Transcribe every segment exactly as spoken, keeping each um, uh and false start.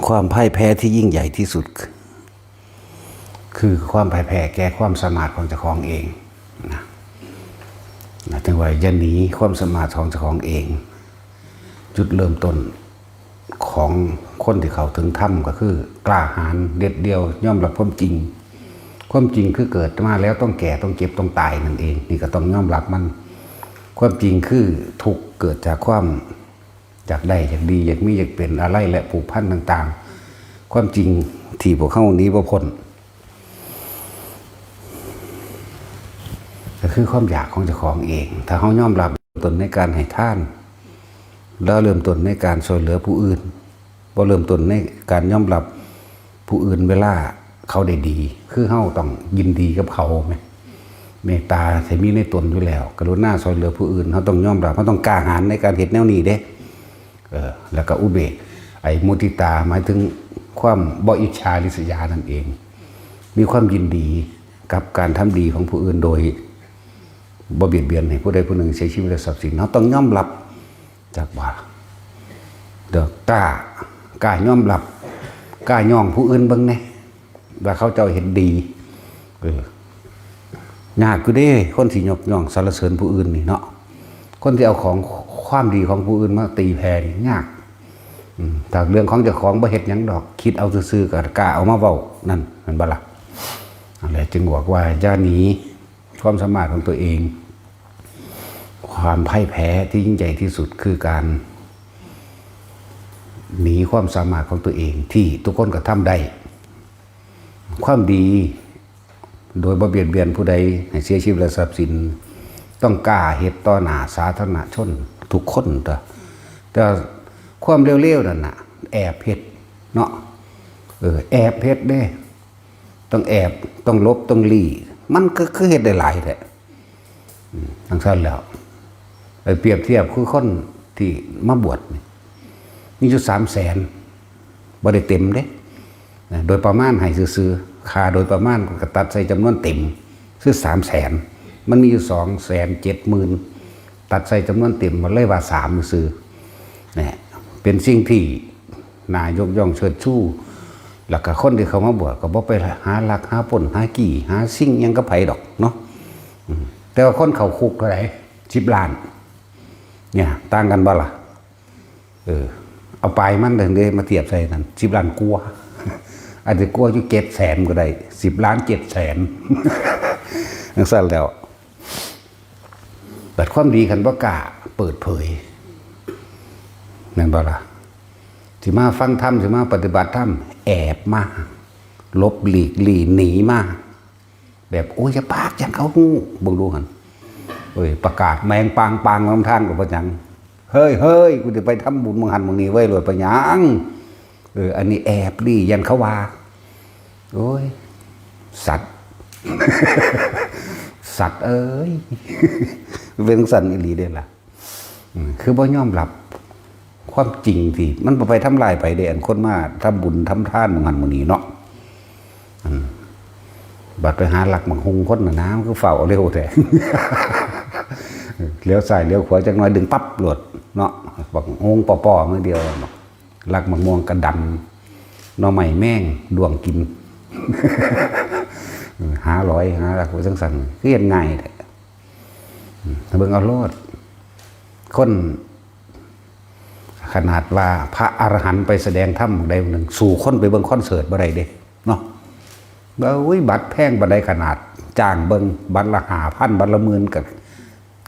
ความพ่ายแพ้ที่ยิ่งใหญ่ที่สุด คือความพ่ายแพ้แก่ความสามารถของเจ้าของเองนะนะถึงว่าอย่าหนีความสามารถของเจ้าของเอง จุดเริ่มต้นของคนที่เข้าถึงธรรมก็คือกล้าหาญเด็ดเดี่ยวยอมรับความจริง ความจริงคือเกิดมาแล้วต้องแก่ต้องเจ็บต้องตายนั่นเอง นี่ก็ต้องยอมรับมัน ความจริงคือทุกข์เกิดจากความอยากได้อยากดีอยากมีอยากเป็นอะไรและผูกพันต่างๆ ความจริงที่พวกเขาหนีบ่พ้น ก็คือความอยากของเจ้าของเอง ถ้าเขายอมรับต้นในการให้ทาน แล้วเริ่มต้นในการช่วยเหลือผู้อื่น บ่เริ่มต้นในการยอมรับผู้อื่นเวลาเขาได้ดี คือเขาต้องยินดีกับเขาไหม เมตตาที่มีในตนอยู่แล้ว กรุณาช่วยเหลือผู้อื่น เขาต้องยอมรับ เขาต้องกล้าหาญในการเฮ็ดแนวนี้เด้ เออ แล้วก็อุเบก ไอ้มุทิตา หมายถึงความบ่อิจฉาริษยานั่นเอง มีความยินดีกับการทำดีของผู้อื่นโดยบ่เบียดเบียนให้ผู้ใดผู้หนึ่งเสียชีวิตและทรัพย์สิน เขาต้องยอมรับ จักว่า เด้อกล้ากล้ายอมรับกล้าย่องผู้อื่นเบิ่งแหน่ว่าเขาเจ้าเฮ็ดดี เออยากอยู่เด้ คนสิยกย่องสรรเสริญผู้อื่นนี่เนาะ คนที่เอาของความดีของผู้อื่นมาตีแผ่นี่ยาก อืมถ้าเรื่องของเจ้าของบ่เฮ็ดหยังดอก คิดเอาซื่อๆก็กล้าเอามาเว้านั่นแม่นบ่ล่ะ นั่นแหละจึงบอกว่าอย่าหนีความสามารถของตัวเอง ความพ่ายแพ้ที่ยิ่งใหญ่ที่สุดคือการหนีความสามารถของตัวเองที่ทุกคนก็ทำได้ ความดีโดยบ่เบียดเบียนผู้ใดให้เสียชีวิตและทรัพย์สิน ต้องกล้าเฮ็ดต่อหน้าสาธารณชนทุกคนตัวแต่ความเลวๆนั่นน่ะ แอบเฮ็ดเนาะ เออ แอบเฮ็ดเด้ ต้องแอบ ต้องหลบ ต้องหลีก มันก็คือเฮ็ดได้หลายแท้ อืมจังซั่นแล้ว ไปเปรียบเทียบคือคนที่มาบวชนี่ มีอยู่สามแสน บ่ได้เต็มเด้ นะ โดยประมาณให้ซื่อๆ ค่าโดยประมาณก็ตัดใส่จำนวนเต็ม คือสามแสน มันมีอยู่สองแสนเจ็ดหมื่น ตัดใส่จำนวนเต็ม มันเลยว่าสามซื่อๆ นะ เป็นสิ่งที่น่ายกย่องเชิดชู แล้วก็คนที่เข้ามาบวชก็บ่ไปหาลักหาปล้นหาจี้หาซิ่งหยังกับไผดอกเนาะ อืมแต่ว่าคนเข้าคุกเท่าไหร่ สิบล้าน เนี่ย ต่างกันบ่ล่ะ เออ เอาปลายมันเด้มาเทียบใส่นั่น สิบล้านกว่า อาจจะกว่าอยู่เจ็ดแสนก็ได้ สิบล้านเจ็ดแสน จังซั่นแล้ว บัดความดีคันบ่กล้าเปิดเผย แม่นบ่ล่ะ สิมาฟังธรรม สิมาปฏิบัติธรรม แอบมา หลบหลีกลี่หนีมา แบบ โอ้ย อย่าปาก ย่านเขาฮู้ เบิ่งดูหั่น โอ้ย ประกาศแมงปางปางลำทางก็บ่หยัง เฮ้ย เฮ้ย กูจะไปทำบุญหม่องหั่นหม่องนี้เว้ย โลดไปหยัง เออ อันนี้แอบดี ย่านเขาว่า โอ้ย สัตว์ สัตว์เอ้ย เป็นจั่งซั่นอีหลีเด้ล่ะ อืม คือบ่ยอมรับความจริงที่มันบ่ไปทำลายไผเด้ อันคนมาทำบุญทำทานหม่องหั่นหม่องนี้เนาะ อืม บัดไปหาลักบักฮุ่งคนน่ะนะ มันคือฟ้าวเอาเร็วแท้ เลี้ยวซ้ายเลี้ยวขวาจักหน่อยดึงปั๊บโลดเนาะ บักฮุ่งป้อๆ มื้อเดียวเนาะ ลักบักม่วงกะดำ หน่อไม้แมงด้วงกิน เออ หาหลอยหาลักไปจั่งซั่น คือเฮ็ดง่ายแท้ อืม เบิ่งเอาโลด คน ขนาดว่าพระอรหันต์ไปแสดงธรรมได้หนึ่ง สู้คนไปเบิ่งคอนเสิร์ตบ่ได้เด้ เนาะ บ่า อุ้ย บัตรแพงปานใดขนาด จ้างเบิ่งบัตรละห้าพัน บัตรละหมื่น ก็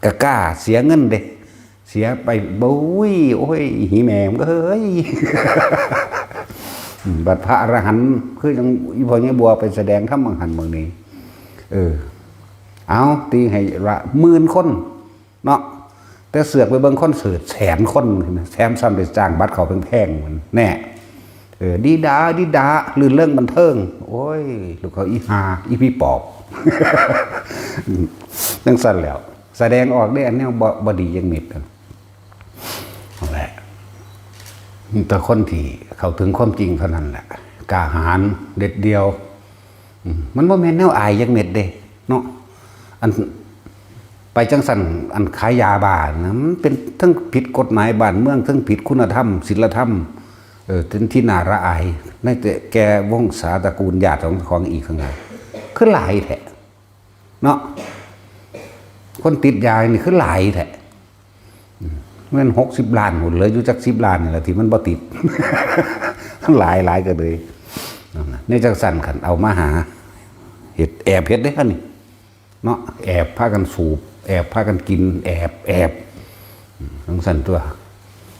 ก็กล้าเสียเงินเด้ เสียไป บุ้ย โอ้ย หีแม่มเอ้ย อืม บัดพระอรหันต์ คือจั่งอีพ่อใหญ่บัวไปแสดงธรรมหม่องหั่นหม่องนี้ เออ เอา ตีให้ละหมื่นคน เนาะ แต่เสือกไปเบิ่งคอนเสิร์ตแสนคน แถมซ้ำได้จ้างบัตรเข้าแพงๆ มัน แน่ เออ ดีดา ดีดา รื่นเริงบันเทิง โอ้ย ลูกเขาอีห่า อีผีปอบ จั่งซั่นแล้ว แสดงออกเด้ อันแนวบ่ บ่ดีจักเม็ด นั่นแหละ มีแต่คนที่เข้าถึงความจริงเท่านั้นแหละ กล้าหาญเด็ดเดี่ยว อืม มันบ่แม่นแนวอายจักเม็ดเด้ เนาะ อัน ไปจั่งซั่น อันขายยาบ้านะ มันเป็นทั้งผิดกฎหมายบ้านเมือง ทั้งผิดคุณธรรม ศีลธรรม เออที่ที่น่าละอายในแต่แกวงศาตระกูลญาติของของอีกทั้งหลายคือหลายแท้เนาะ คนติดยานี่คือหลายแท้ อืม แม่นหกสิบล้านหมดเลยอยู่จักสิบล้านนี่แหละที่มันบ่ติด หลายหลายก็เลยนั่นน่ะในจังซั่นคันเอามาหาเฮ็ดแอบเฮ็ดเด้อคันนี้ เนาะแอบพากันสูบ แอบพากันกิน แอบแอบอืมจังซั่นตัว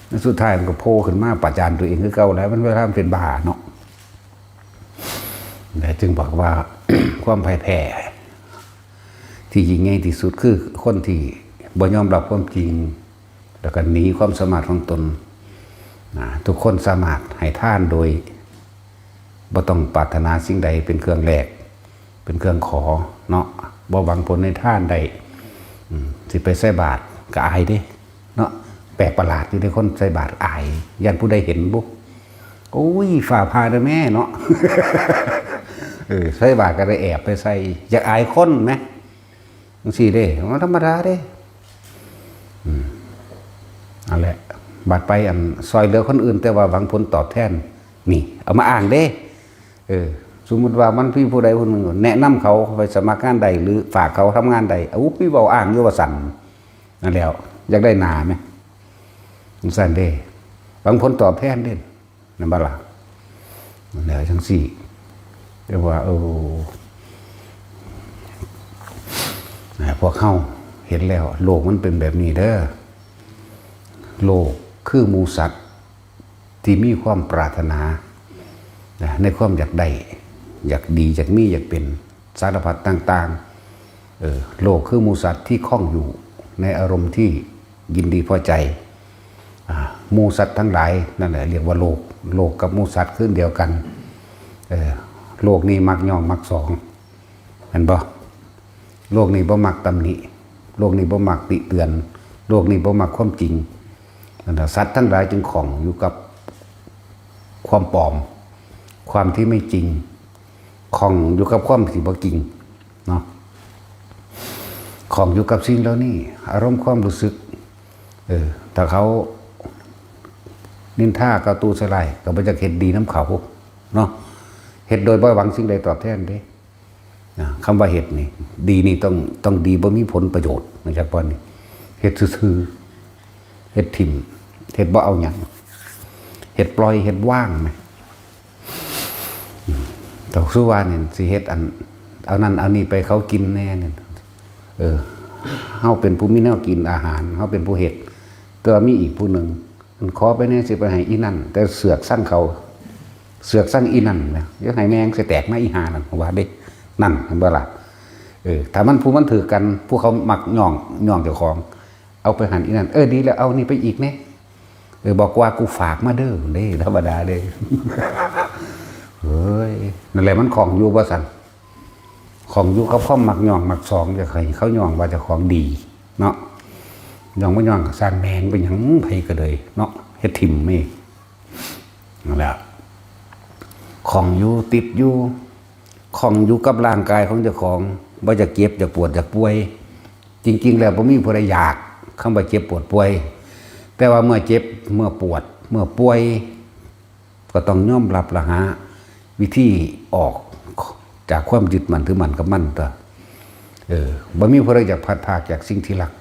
แล้วสุดท้ายมันก็โผล่ขึ้นมาประจานตัวเองคือเก่าแล้วมันเวลามันเป็นบ้าเนาะ และจึงบอกว่า ความพ่ายแพ้ที่ยิ่งใหญ่ที่สุดคือคนที่บ่ยอมรับความจริง แล้วก็หนีความสามารถของตนนะทุกคนสามารถให้ทานโดยบ่ต้องปรารถนาสิ่งใดเป็นเครื่องแลก เป็นเครื่องขอเนาะบ่หวังผลในทานได้อืมสิไปใส่บาตรก็อายเด้เนาะแปลกประหลาดอยู่เด้คนใส่บาตรอายย่านผู้ใดเห็นบุโอ้ยฝ่าพาเด้อแม่เนาะ เออใส่บาตรก็ได้แอบไปใส่อยากอายคนไหมจังซี่เด้มันธรรมดาเด้อืมนั่นแหละบาดไปอันซอยเหลือคนอื่น แต่ว่าหวังผลตอบแทน นี่ เอามาอ้างเด้เออ สมมุติว่ามันพี่ผู้ใดผู้หนึ่งแนะนำเขาไปสมัครงานใดหรือฝากเขาทำงานใดเอาพี่เว้าอ้างอยู่ว่าสั่นนั่นแหล้วอยากได้หน้าไหมจังซั่นเด้หวังผลตอบแทนเด้นั่นบ่ล่ะนั่นแหละจังซี่เรียกว่าเออนะพวกเฮาเห็นแล้วโลกมันเป็นแบบนี้เด้อโลกคือหมู่สัตว์ที่มีความปรารถนานะในความอยากได้ อยากดีอยากมีอยากเป็นสารพัดต่างๆเออโลกคือหมู่สัตว์ที่คล้องอยู่ในอารมณ์ที่ยินดีพอใจอ่าหมู่สัตว์ทั้งหลายนั่นแหละเรียกว่าโลก โลกกับหมู่สัตว์คืออันเดียวกันเออโลกนี้มักย่องมักสองแม่นบ่โลกนี้บ่มักตำหนิโลกนี้บ่มักติเตือน โลกนี้บ่มักความจริงนั่นแหละสัตว์ทั้งหลายจึงคล้องอยู่กับความปลอม ความที่ไม่จริงคล้องอยู่กับความที่บ่จริงเนาะคล้องอยู่กับสิ่งเหล่านี้อารมณ์ความรู้สึกเออถ้าเขานินทาเขาตู้ใส่ร้ายก็บ่อยากเฮ็ดดีนำเขาเนาะเฮ็ดโดยบ่หวังสิ่งใดตอบแทนเด้นะคำว่าเฮ็ดนี่ดีนี่ต้องต้องดีบ่มีผลประโยชน์นะจักว่านี่เฮ็ดซื่อๆเฮ็ดถิ่มเฮ็ดบ่เอาหยังเฮ็ดปล่อยเฮ็ดว่างนะ เจ้าสุวรรณนี่สิเฮ็ดอันเอานั่นเอานี่ไปเขากินแน่นี่เออเฮาเป็นผู้มีแนวกินอาหารเฮาเป็นผู้เฮ็ดแต่ว่ามีอีกผู้หนึ่งมันขอไปแน่สิไปให้อีนั่น แต่เสือกสั่งเขาเสือกสั่งอีนั่นนะอย่าให้แม่งสิแตกมาอีหานั่นว่าเด้นั่นเห็นบ่ล่ะเออถ้ามันผู้มันถือกันผู้เขามักย่องย่องเจ้าของเอาไปหันอีนั่นเออดีแล้วเอานี่ไปอีกแน่ เออบอกว่ากูฝากมาเด้อเด้ธรรมดาเด้เฮ้ยนั่นแหละมันของอยู่บ่สั่นของอยู่กับความมักย่องมักสองจะใครเขาย่องว่าเจ้าของดีเนาะย่องบ่ย่องก็สร้างแมงไปหยังไผก็เลยเนาะเฮ็ดถิ่มเองนั่นแหละของอยู่ติดอยู่ของอยู่กับร่างกายของเจ้าของบ่อยากเจ็บอยากปวดอยากป่วย จริงๆแล้วบ่มีผู้ใดอยากคำว่าเจ็บปวดป่วย แต่ว่าเมื่อเจ็บเมื่อปวดเมื่อป่วยก็ต้องยอมรับละหาวิธีออกจากความยึดมั่นถือมั่นกับมันตัวเออบ่มีผู้ใดอยากพลัดพรากจากสิ่งที่รัก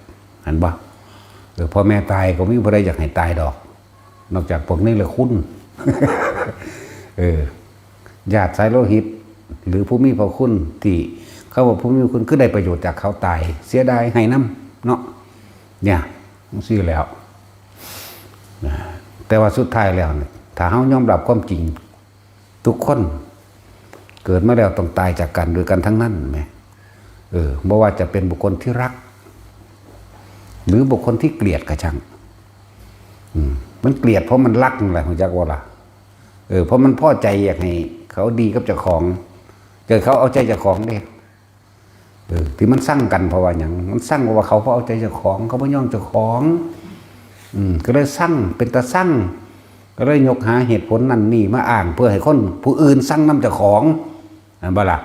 หันบ่เออพ่อแม่ตายก็บ่มีผู้ใดอยากให้ตายดอก นอกจากพวกนี้แหละคุณเออญาติสายโลหิต หรือผู้มีพระคุณที่เขาว่าผู้มีพระคุณคือได้ประโยชน์จากเขาตายเสียดายให้นำเนาะเนี่ยจั่งซี้แล้วนะแต่ว่าสุดท้ายแล้วเนี่ยถ้าเฮายอมรับความจริง ทุกคนเกิดมาแล้วต้องตายจากกันด้วยกันทั้งนั้นแหมเออบ่ว่าจะเป็นบุคคลที่รัก หรือบุคคลที่เกลียดก็ช่างอืมมันเกลียดเพราะมันรักนั่นแหละฮู้จักบ่ล่ะเออเพราะมันพอใจอยากให้เขาดีกับเจ้าของเกิดเขาเอาใจเจ้าของเด้เออที่มันซังกันเพราะว่าหยังมันซังเพราะว่าเขาบ่เอาใจเจ้าของเขาบ่ยอมเจ้าของอืมก็เลยซังเป็นตาซังก็เลยยกหาเหตุผลนั่นนี่มาอ้างเพื่อให้คนผู้อื่นซังนำเจ้าของ แม่นบ่ล่ะ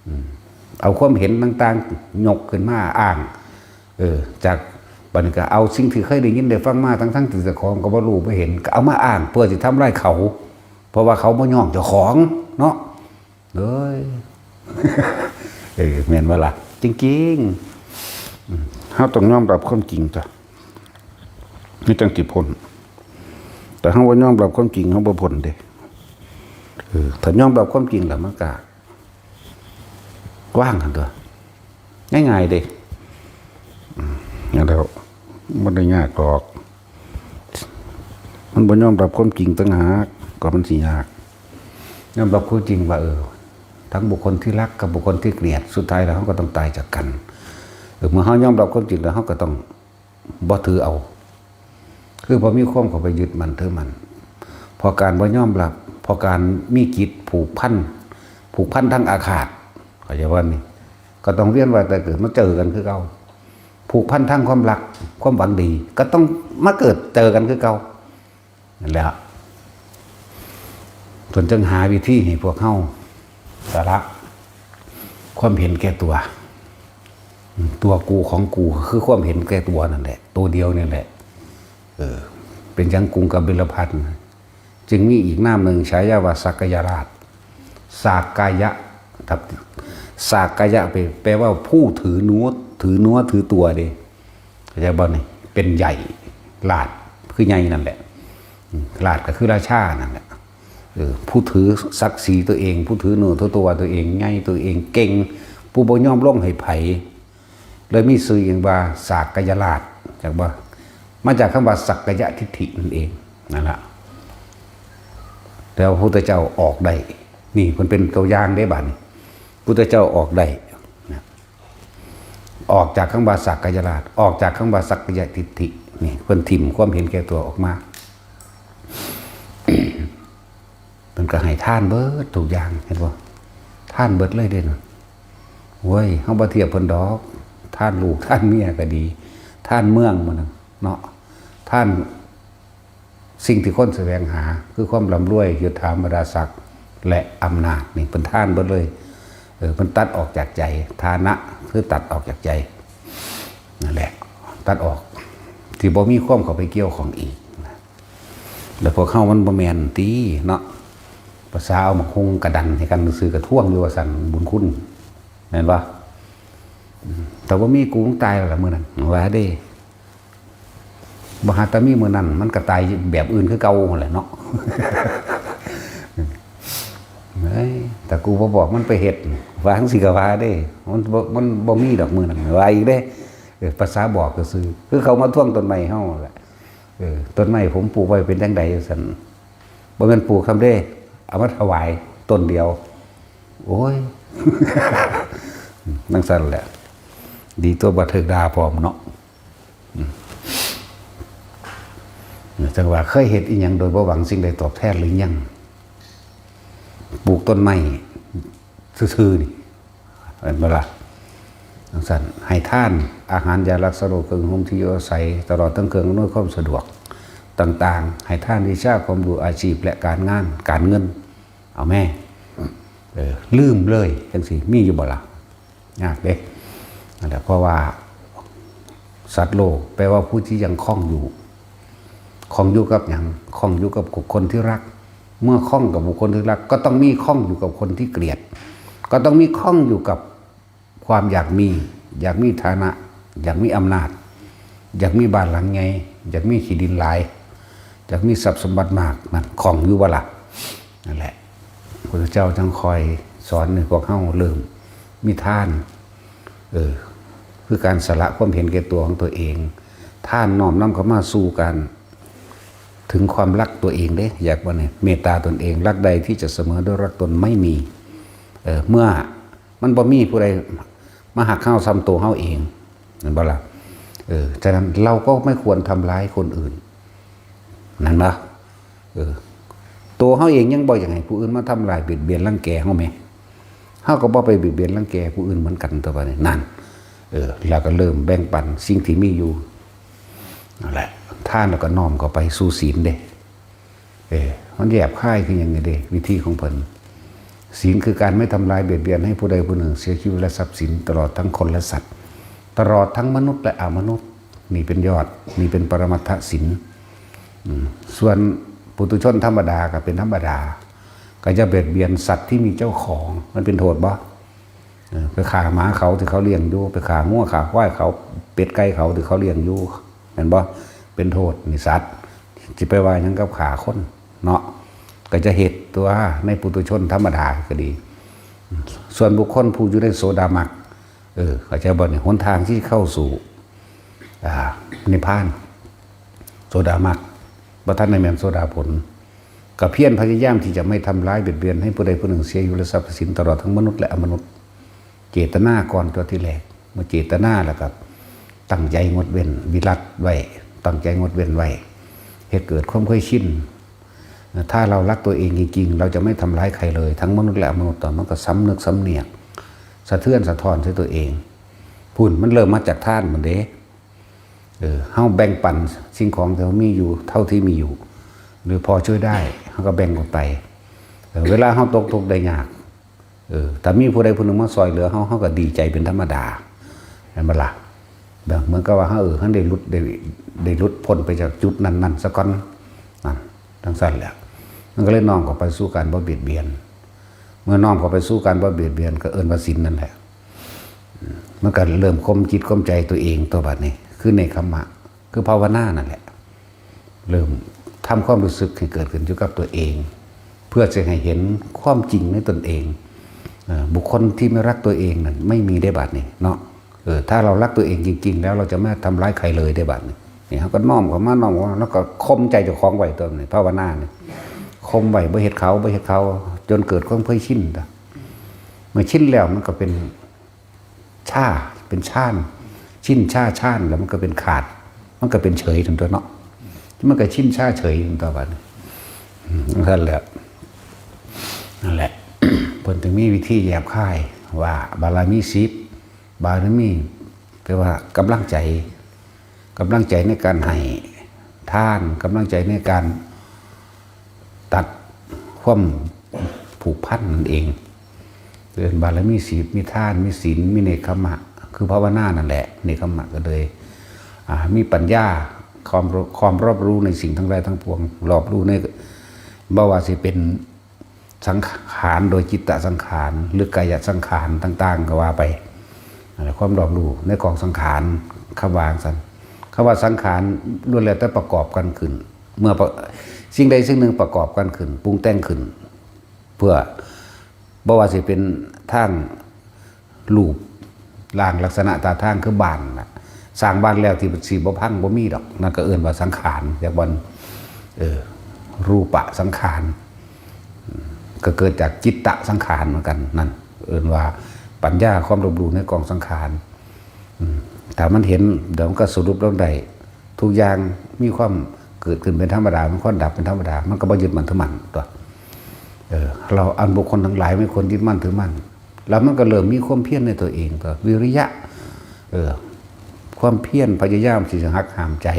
อืมเอาความเห็นต่างๆ ยกขึ้นมาอ้างเออจาก บัดนี้ก็เอาสิ่งที่เคยได้ยินได้ฟังมา ทั้งๆที่เจ้าของก็บ่รู้บ่เห็น ก็เอามาอ้างเพื่อสิทำลายเขา เพราะว่าเขาบ่ยอมเจ้าของเนาะ เอ้ย เออ แม่นบ่ล่ะ จริงๆ อืม เฮาต้องยอมรับความจริงจ้ะ นี่จังสิพ้น แต่เฮาบ่ยอมรับความจริง เฮาบ่พ้นเด้ เออ ถ้ายอมรับความจริงแล้วมันก็ ว่างกันตัว ง่ายๆเด้ อืม นั่นแหล้ว มันได้ยากดอก มันบ่ยอมรับความจริงต่างหาก ก็มันสิยาก ยอมรับความจริงว่า เออ ทั้งบุคคลที่รักกับบุคคลที่เกลียด สุดท้ายแล้วเขาก็ต้องตายจากกัน เออ เมื่อเขายอมรับความจริงแล้วเขาก็ต้องบ่ถือเอา คือบ่มีความเข้าไปยึดมั่นถือมั่น เพราะการบ่ยอมรับ เพราะการมีจิตผูกพัน ผูกพันทางอาฆาต เข้าใจบ่นี่ ก็ต้องเวียนว่ายตายเกิดมาเจอกันคือเก่า ผูกพันทางความรัก ความหวังดี ก็ต้องมาเกิดเจอกันคือเก่า นั่นแหละ เพิ่นจึงหาวิธีให้พวกเฮาสละความเห็นแก่ตัว ตัวกูของกูคือความเห็นแก่ตัวนั่นแหละ ตัวเดียวนี่แหละ เออ เป็นหยังกรุงกบิลพัสดุ์ จึงมีอีกนามหนึ่ง ฉายาว่าสักกายราช สากกายะ ครับ สากกายะ แปล แปลว่าผู้ถือนัว ถือนัวถือตัวเด้ เข้าใจบ่นี่ เป็นใหญ่ ราช คือใหญ่นั่นแหละ อืม ราชก็คือราชานั่นแหละ เออ ผู้ถือศักดิ์ศรีตัวเอง ผู้ถือเนื้อถือตัวตัวเอง ใหญ่ตัวเอง เก่ง ผู้บ่ยอมลงให้ไผ เลยมีชื่อเองว่าสากกายราช จักบ่ มาจากคำว่าสักกายทิฏฐินั่นเอง นั่นล่ะ แต่ว่าพระพุทธเจ้าออกได้ นี่เพิ่นเป็นตัวอย่างเด้บัดนี้ พุทธเจ้าออกได้นะ ออกจากคำว่าสักกายราช ออกจากคำว่าสักกายทิฏฐิ นี่เพิ่นถิ่มความเห็นแก่ตัวออกมา เพิ่นก็ให้ทานเบิดทุกอย่าง เห็นบ่ ทานเบิดเลยเด้นะ โว้ย เฮาบ่เทียบเพิ่นดอก ทานลูก ทานเมียก็ดี ทานเมืองมันน่ะเนาะ ทานสิ่งที่คนแสวงหา คือความร่ำรวย ยศถาบรรดาศักดิ์ และอำนาจ นี่เพิ่นทานเบิดเลย เออ เพิ่นตัดออกจากใจ ทานะคือตัดออกจากใจ นั่นแหละ ตัดออก ที่บ่มีความเข้าไปเกี่ยวข้องอีกนะ แล้วพวกเฮามันบ่แม่นติเนาะ ภาษาเอาหมากฮุ่งกระดันให้กันซื่อๆ กระท่วงอยู่ว่าซั่น บุญคุณ แม่นบ่ อืม แต่บ่มีกูมึงตายแล้วล่ะมื้อนั้น ว่าเด้ บ่หาแต่มีมื้อนั้น มันก็ตายแบบอื่นคือเก่าหั่นแหละเนาะ เฮ้ย แต่กูบ่บอกมันไปเฮ็ด ว่าจั่งซี้ก็ว่าเด้ มันบ่ มันบ่มีดอกมื้อนั้น ว่าอีกเด้ เออ ภาษาบอกซื่อๆ คือเขามาทวงต้นไม้เฮาแหละ เออ ต้นไม้ผมปลูกไว้เป็นจั่งใดจั่งซั้น บ่แม่นปลูกซ้ำเด้ เอามาถวายต้นเดียว โอ้ย จั่งซั้นแหละ ดีตัวบ่ถืกด่าพร้อมเนาะ อืม จั่งว่าเคยเฮ็ดอีหยังโดยบ่หวังสิ่งใดตอบแทนหรือยัง ปลูกต้นไม้ซื่อๆนี่ แม่นบ่ล่ะ จั่งซั้น ให้ทานอาหารยารักษาโรค เครื่องห่มที่อยู่อาศัย ตลอดทั้งเครื่องอำนวยความสะดวกต่างๆ ให้ทานวิชาความรู้ อาชีพ และการงาน การเงิน เอาแม่ เออ ลืมเลยจั่งซี้ มีอยู่บ่ล่ะ ยากเด้ นั่นแหละ เพราะว่าสัตว์โลก แปลว่าผู้ที่ยังข้องอยู่ ข้องอยู่กับหยัง ข้องอยู่กับบุคคลที่รัก เมื่อข้องกับบุคคลที่รัก ก็ต้องมีข้องอยู่กับคนที่เกลียด ก็ต้องมีข้องอยู่กับความอยากมี อยากมีฐานะ อยากมีอำนาจ อยากมีบ้านหลังใหญ่ อยากมีที่ดินหลาย อยากมีทรัพย์สมบัติมาก นั่นข้องอยู่บ่ล่ะ นั่นแหละ พระพุทธเจ้าจึงคอยสอนให้พวกเฮาเริ่มมีทาน เออ คือการสละความเห็นแก่ตัวของตัวเอง ทานน้อมนำเข้ามาสู่การถึงความรักตัวเองเด้ อยากว่าเนี่ย เมตตาตนเอง รักใดที่จะเสมอด้วยรักตนไม่มี เออ เมื่อมันบ่มีผู้ใดมาฮักเฮาส่ำตัวเฮาเอง แม่นบ่ล่ะ เออ ฉะนั้นเราก็ไม่ควรทำร้ายคนอื่น นั่นบ่ เออ ตัวเฮาเองยังบ่อยากให้ผู้อื่นมาทำร้ายเบียดเบียนรังแกเฮาแหม เฮาก็บ่ไปเบียดเบียนรังแกผู้อื่นเหมือนกัน ตัวบัดนี้ นั่น เออ แล้วก็เริ่มแบ่งปันสิ่งที่มีอยู่ นั่นแหละ ทานแล้วก็น้อมเข้าไปสู่ศีลเด้ เออ มันแยบคายคือหยังไงเด้ วิธีของเพิ่น ศีลคือการไม่ทำลายเบียดเบียนให้ผู้ใดผู้หนึ่งเสียชีวิตและทรัพย์สิน ตลอดทั้งคนและสัตว์ ตลอดทั้งมนุษย์และอมนุษย์ นี่เป็นยอด นี่เป็นปรมัตถศีล อืม ส่วนปุถุชนธรรมดาก็เป็นธรรมดา ก็จะเบียดเบียนสัตว์ที่มีเจ้าของ มันเป็นโทษบ่ เออ ไปฆ่าหมาเขาที่เขาเลี้ยงอยู่ ไปฆ่างัวฆ่าควายเขา เป็ดไก่เขาที่เขาเลี้ยงอยู่ แม่นบ่ เป็นโทษ นี่สัตว์ สิไปว่าหยังกับฆ่าคนเนาะ ก็จะเฮ็ดตัวในปุถุชนธรรมดาก็ดี ส่วนบุคคลผู้อยู่ในโสดามัค เออ เข้าใจบ่ นี่หนทางที่เข้าสู่ อ่า นิพพาน โสดามัค บ่ทันได้แม่นโสดาผล ก็เพียรพยายามที่จะไม่ทำร้ายเบียดเบียนให้ผู้ใดผู้หนึ่งเสียอยู่และทรัพย์สินตลอดทั้งมนุษย์และอมนุษย์ เจตนาก่อนตัวที่แรก เมื่อเจตนาแล้วก็ตั้งใจงดเว้น วิรัติไว้ ตั้งใจงดเว้นไว้ ให้เกิดความเคยชิน ถ้าเรารักตัวเองจริงๆ เราจะไม่ทำร้ายใครเลย ทั้งมนุษย์และอมนุษย์ มันก็สำนึกสำเนียก สะเทือนสะท้อนใส่ตัวเอง พุ้น มันเริ่มมาจากทานพุ้นเด้ เออ เฮาแบ่งปันสิ่งของที่เฮามีอยู่เท่าที่มีอยู่ หรือพอช่วยได้ เฮาก็แบ่งออกไป เออ เวลาเฮาตกทุกข์ได้ยาก เออ ถ้ามีผู้ใดผู้หนึ่งมาซ่อยเหลือเฮา เฮาก็ดีใจเป็นธรรมดา แม่นบ่ล่ะ แบบเหมือนกับว่าเฮา เออ เฮาได้หลุด ได้ ได้หลุดพ้นไปจากจุดนั้นๆ ซะก่อน นั่น จั่งซั้นแหละ มันก็เลยน้อมเข้าไปสู่การบ่เบียดเบียน เมื่อน้อมเข้าไปสู่การบ่เบียดเบียน ก็เอิ้นว่าศีลนั่นแหละ มันก็เริ่มข่มจิตข่มใจตัวเองตัวบัดนี้ คือเนกขัมมะ คือภาวนานั่นแหละ เริ่มทำความรู้สึกให้เกิดขึ้นอยู่กับตัวเอง เพื่อจะให้เห็นความจริงในตนเอง เอ่อ บุคคลที่ไม่รักตัวเองนั่นไม่มีได้บัดนี้เนาะ เออ ถ้าเรารักตัวเองจริงๆ แล้วเราจะไม่ทำร้ายใครเลยได้บัดนี้ นี่เฮาก็น้อมเข้ามา น้อมเข้ามา แล้วก็ข่มใจเจ้าของไว้ตัวนี้ ภาวนานี่ ข่มไว้ บ่เฮ็ดเขา บ่เฮ็ดเขา จนเกิดความเคยชิน เมื่อชินแล้วมันก็เป็น ชา เป็นฌาน ชินชาฌาน แล้วมันก็เป็นขาด มันก็เป็นเฉยทันตัวเนาะ มันก็ชินชาเฉยทันตัวบัดนี้ อืม นั่นแหละ นั่นแหละ เพิ่นถึงมีวิธีแยบคายว่าบารมีสิบ บารมี แปลว่ากำลังใจ กำลังใจในการให้ทาน กำลังใจในการตัดความผูกพันนั่นเอง เอิ้นบารมีสิบ มีทาน มีศีล มีเนกขัมมะ คือภาวนานั่นแหละ เนกขัมมะก็เลย อ่า มีปัญญา ความรู้ ความรอบรู้ในสิ่งทั้งหลายทั้งปวง รอบรู้ใน บ่ว่าสิเป็นสังขารโดยจิตตสังขาร หรือกายสังขารต่างๆ ก็ว่าไป นั่นแหละ ความรอบรู้ในกองสังขาร คำว่าจั่งซั้น คำว่าสังขารล้วนแล้วแต่ประกอบกันขึ้น เมื่อประ สิ่งใดสิ่งหนึ่งประกอบกันขึ้น ปรุงแต่งขึ้น เพื่อ บ่ว่าสิเป็นทางรูปร่างลักษณะท่าทางคือบ้านน่ะ สร้างบ้านแล้วที่สิบ่พังบ่มีดอก นั่นก็เอิ้นว่าสังขาร จักบ่อน เออ รูปะสังขาร ก็เกิดจากจิตตะสังขารเหมือนกัน นั่นเอิ้นว่าปัญญา ความรอบรู้ในกองสังขาร อืม ถ้ามันเห็น เดี๋ยวมันก็สรุปลงได้ ทุกอย่างมีความเกิดขึ้นเป็นธรรมดา มีความดับเป็นธรรมดา มันก็บ่ยึดมั่นถือมั่นตัว เออ เราอันบุคคลทั้งหลายไม่ควรยึดมั่นถือมั่น แล้วมันก็เริ่มมีความเพียรในตัวเองตัว วิริยะ เออ ความเพียรพยายามที่จะหักห้ามใจ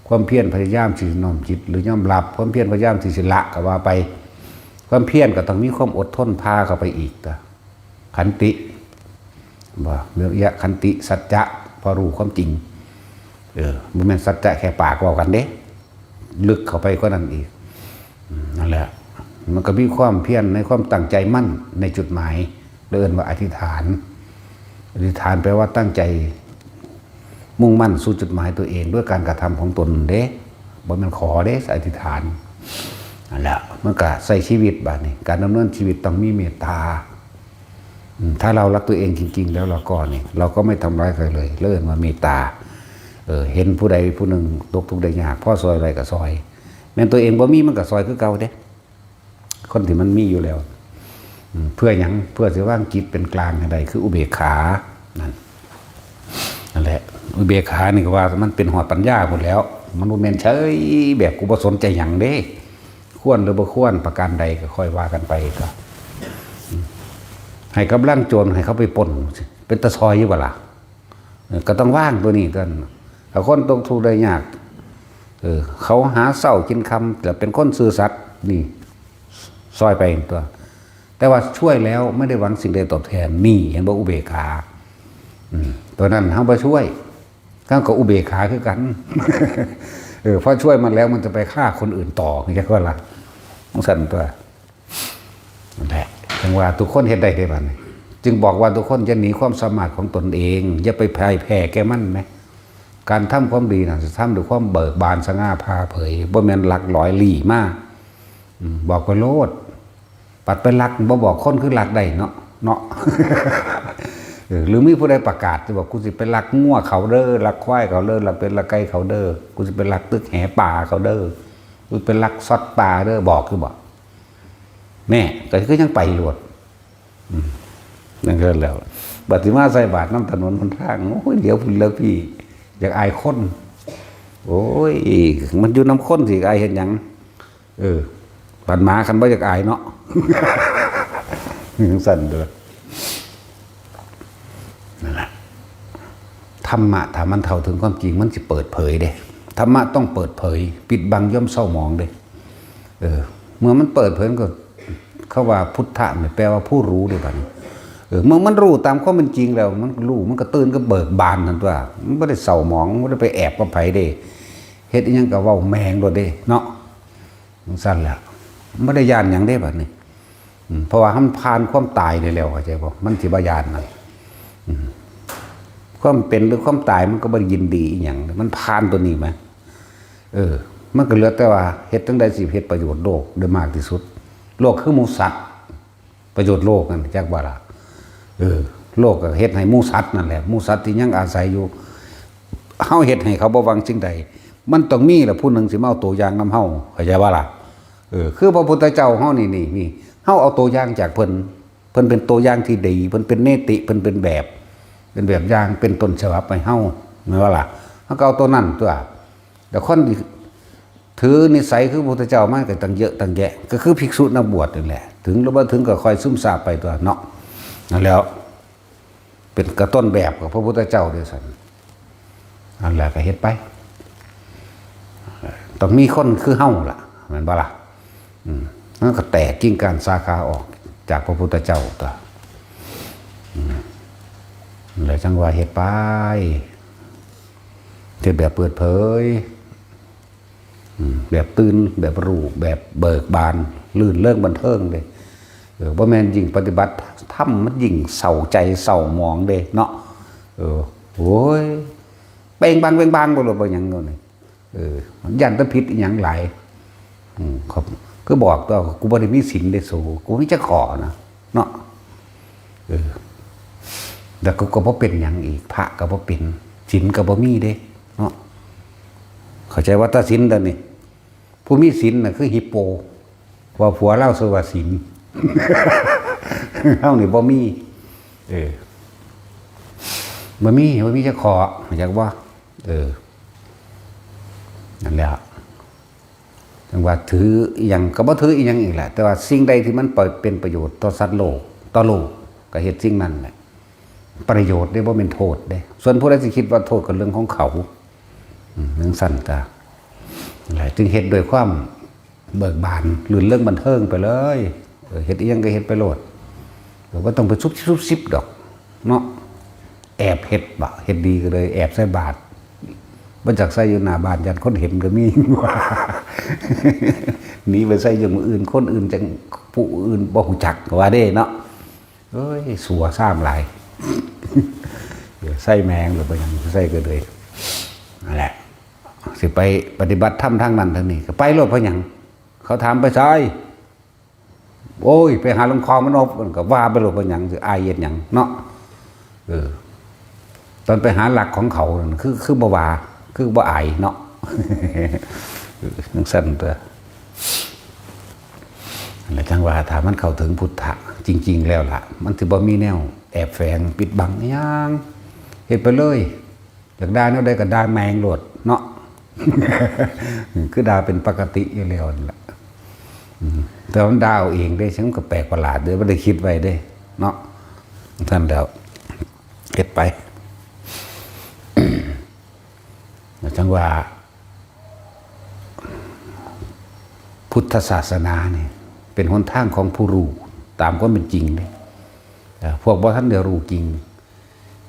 ความเพียรพยายามที่จะน้อมจิตหรือยอมรับ ความเพียรพยายามที่จะละก็ว่าไป ความเพียรก็ต้องมีความอดทนพาเข้าไปอีกตัว ขันติ บ่ วิริยะ ขันติ สัจจะ พอรู้ความจริง เออ บ่แม่นสัจจะแค่ปากเว้ากันเด้ ลึกเข้าไปกว่านั้นอีก อืม นั่นแหละ มันก็มีความเพียรในความตั้งใจมั่นในจุดหมาย เรียกว่าอธิษฐาน อธิษฐานแปลว่าตั้งใจ มุ่งมั่นสู่จุดหมายตัวเองด้วยการกระทำของตนเด้ บ่แม่นขอเด้ อธิษฐาน นั่นแหละ มันก็ใช้ชีวิตบัดนี้ การดำเนินชีวิตต้องมีเมตตา อืม ถ้าเรารักตัวเองจริงๆ แล้วเราก็นี่ เราก็ไม่ทำร้ายใครเลย เรียกว่าเมตตา เออ เห็นผู้ใดผู้หนึ่งตกทุกข์ได้ยาก พอซ่อยได้ก็ซ่อย แม่นตัวเองบ่มีมันก็ซ่อยคือเก่าเด้ คนที่มันมีอยู่แล้ว อืม เพื่อหยัง เพื่อสิวางจิตเป็นกลางให้ได้ คืออุเบกขา นั่น นั่นแหละ อุเบกขานี่ก็ว่ามันเป็นฮอดปัญญาพุ้นแหล้ว มันบ่แม่นเฉยแบบกูบ่สนใจหยังเด้ ควรหรือบ่ควรประการใดก็ค่อยว่ากันไปก็ อืม ให้กำลังโจรให้เขาไปปล้น เป็นตาซ่อยอยู่บ่ล่ะ เออ ก็ต้องวางตัวนี้ก่อน ถ้าคนตกทุกข์ได้ยาก เออ เขาหาเช้ากินค่ำ แต่เป็นคนซื่อสัตย์ นี่ ซ่อยไปตัว แต่ว่าช่วยแล้วไม่ได้หวังสิ่งใดตอบแทน นี่ เห็นบ่ อุเบกขา อืม ตัวนั้นเฮาบ่ช่วย ก็ก็อุเบกขาคือกัน เออ เพราะช่วยมันแล้วมันจะไปฆ่าคนอื่นต่อ จักว่าล่ะ จั่งซั้นตั๊ว นั่นแหละ จั่งว่าทุกคนเฮ็ดได้เด้บัดนี้ จึงบอกว่าทุกคนอย่าหนีความสามารถของตนเอง อย่าไปพ่ายแพ้แก่มันแหม การทำความดีน่ะ จะทำด้วยความเบิกบานสง่าผ่าเผย บ่แม่นลักลอยลี้มา อืม บอกไปโลด ปัดไปลัก บ่บอกคนคือลักได้เนาะ เนาะ เออ หรือมีผู้ใดประกาศจะบอก "กูสิไปลักงัวเขาเด้อ ลักควายเขาเด้อ ลักเป็ดลักไก่เขาเด้อ กูสิไปลักตึกแหปลาเขาเด้อ กูสิไปลักซอดปลาเด้อ" บอกคือบ่ แน่ ก็คือยังไปโลด อืม นั่นก็แล้ว บัดสิมาใส่บาตรนำถนนหนทาง โอ้ย เหลียวพุ้นเหลียวพี้ อยากอายคน โอ้ย มันอยู่นำคนสิอายเฮ็ดหยัง เออ บัดหมาคันบ่อยากอายเนาะ จั่งซั้นเด้อ นั่นล่ะ ธรรมะถ้ามันเข้าถึงความจริงมันสิเปิดเผยเด้ ธรรมะต้องเปิดเผย ปิดบังย่อมเศร้าหมองเด้ เออ เมื่อมันเปิดเผยมันก็ เขาว่าพุทธะนี่แปลว่าผู้รู้เด้บัดนี้ เออ เมื่อมันรู้ตามความเป็นจริงแล้ว มันรู้ มันก็ตื่นก็เบิกบานนั่นตั๊ว มันบ่ได้เศร้าหมอง มันบ่ได้ไปแอบกับไผเด้ เฮ็ดอิหยังก็เว้าแม่งโลดเด้ เนาะ จั่งซั้นแหละ บ่ได้ย้านหยังเด้บัดนี้ อืม เพราะว่ามันผ่านความตายได้แล้ว เข้าใจบ่ มันสิบ่ย้านนั่น อืม ความเป็นหรือความตายมันก็บ่ได้ยินดีอิหยัง มันผ่านตัวนี้มา เออ มันก็เหลือแต่ว่าเฮ็ดจั่งใดสิเฮ็ดประโยชน์โลกได้มากที่สุด โลกคือหมู่สัตว์ ประโยชน์โลกนั่น จักว่าล่ะ เออ โลกก็เฮ็ดให้หมู่สัตว์นั่นแหละ หมู่สัตว์ที่ยังอาศัยอยู่ เฮาเฮ็ดให้เขาบ่หวังสิ่งใด มันต้องมีล่ะผู้หนึ่งสิมาเอาตัวอย่างนำเฮา เข้าใจบ่ล่ะ เออ คือพระพุทธเจ้าเฮานี่ นี่ นี่ เฮาเอาตัวอย่างจากเพิ่น เพิ่นเป็นตัวอย่างที่ดี เพิ่นเป็นเนติ เพิ่นเป็นแบบ เป็นแบบอย่าง เป็นต้นฉบับให้เฮา แม่นบ่ล่ะ เฮาก็เอาตัวนั้นตั๊ว แต่คนที่ถือนิสัยคือพระพุทธเจ้ามาก็ตั้งเยอะตั้งแยะ ก็คือภิกษุนักบวชนั่นแหละ ถึงหรือบ่ถึงก็ค่อยซึมซาบไปตั๊วเนาะ นั่นแหล้ว เป็นกระต้นแบบกับพระพุทธเจ้าด้วยซ้ำ นั่นแหละก็เฮ็ดไป ต้องมีคนคือเฮาล่ะ แม่นบ่ล่ะ อืม มันก็แตกกิ่งก้านสาขาออกจากพระพุทธเจ้าตั๊ว อืม แล้วจั่งว่าเฮ็ดไป เฮ็ดแบบเปิดเผย อืม แบบตื่น แบบรู้ แบบเบิกบาน รื่นเริงบันเทิงเด้ เออ บ่แม่นยิ่งปฏิบัติธรรมมันยิ่งเศร้าใจเศร้าหมองเด้เนาะ เออ โอ้ย เป่งบางเป่งบางบ่รู้บ่หยังโน่นนี่ เออ มันย้านแต่ผิดอีหยังหลาย อืม ครับ คือบอกตั๊ว กูบ่ได้มีศีลเด้สู กูมีจักข้อนะ เนาะ เออ แล้วกูก็บ่เป็นหยังอีก พระก็บ่เป็น ศีลก็บ่มีเด้ เนาะ เข้าใจว่าตัดสินตอนนี้ ผู้มีศีลน่ะคือฮิปโป ว่าผัวลาวซื่อว่าศีล เฮานี่บ่มี เออ บ่มี บ่มีจักข้อ เข้าใจบ่ เออ นั่นแหละ จั่งว่าถืออิหยังก็บ่ถืออิหยังอีกแหละ แต่ว่าสิ่งใดที่มันเป็นประโยชน์ต่อสัตว์โลก ต่อโลก ก็เฮ็ดสิ่งนั้นแหละ ประโยชน์เด้ บ่แม่นโทษเด้ ส่วนผู้ใดสิคิดว่าโทษก็เรื่องของเขา อืม จั่งซั้นตั๊ว นั่นแหละ จึงเฮ็ดด้วยความเบิกบาน รื่นเริงบันเทิงไปเลย เออ เฮ็ดอิหยังก็เฮ็ดไปโลด เออ บ่ต้องไปซุบซิบซุบซิบดอก เนาะ แอบเฮ็ดบ่ เฮ็ดดีก็เลยแอบใส่บาตร บ่จักใส่อยู่หน้าบ้าน ย้านคนเห็นก็มี หนีไปใส่อยู่หม่องอื่น คนอื่นจั่ง ผู้อื่นบ่ฮู้จัก ก็ว่าเด้เนาะ เอ้ย สัวซ้ำหลาย เดี๋ยวใส่แม่งหรือบ่หยัง ใส่ก็เลย นั่นแหละ สิไปปฏิบัติธรรมทางนั้นทางนี้ ก็ไปโลด เพราะหยัง เขาถามไปไส โอ้ย ไปหาหลวงพ่อมานพ มันก็ว่าไปโลด เพราะหยัง สิอายเฮ็ดหยังเนาะ เออ ตอนไปหาหลักของเขานั่น คือ คือบ่ว่า คือบ่อายเนาะ เออ จั่งซั้นตั๊ว แล้วจั่งว่าถ้ามันเข้าถึงพุทธะจริงๆแล้วล่ะ มันสิบ่มีแนวแอบแฝงปิดบังอิหยัง เฮ็ดไปเลย อยากด่าแนวใดก็ด่าแม่งโลดเนาะ คือด่าเป็นปกติอยู่แล้วนั่นแหละ อืม แต่มันด่าเอาเองเด้ ฉันก็แปลกประหลาดเด้ บ่ได้คิดไว้เด้ เนาะ จั่งซั้นแล้ว เฮ็ดไป แล้วจั่งว่า พุทธศาสนานี่เป็นหนทางของผู้รู้ตามความเป็นจริงเด้ เอ่อ พวกบ่ทันได้รู้จริง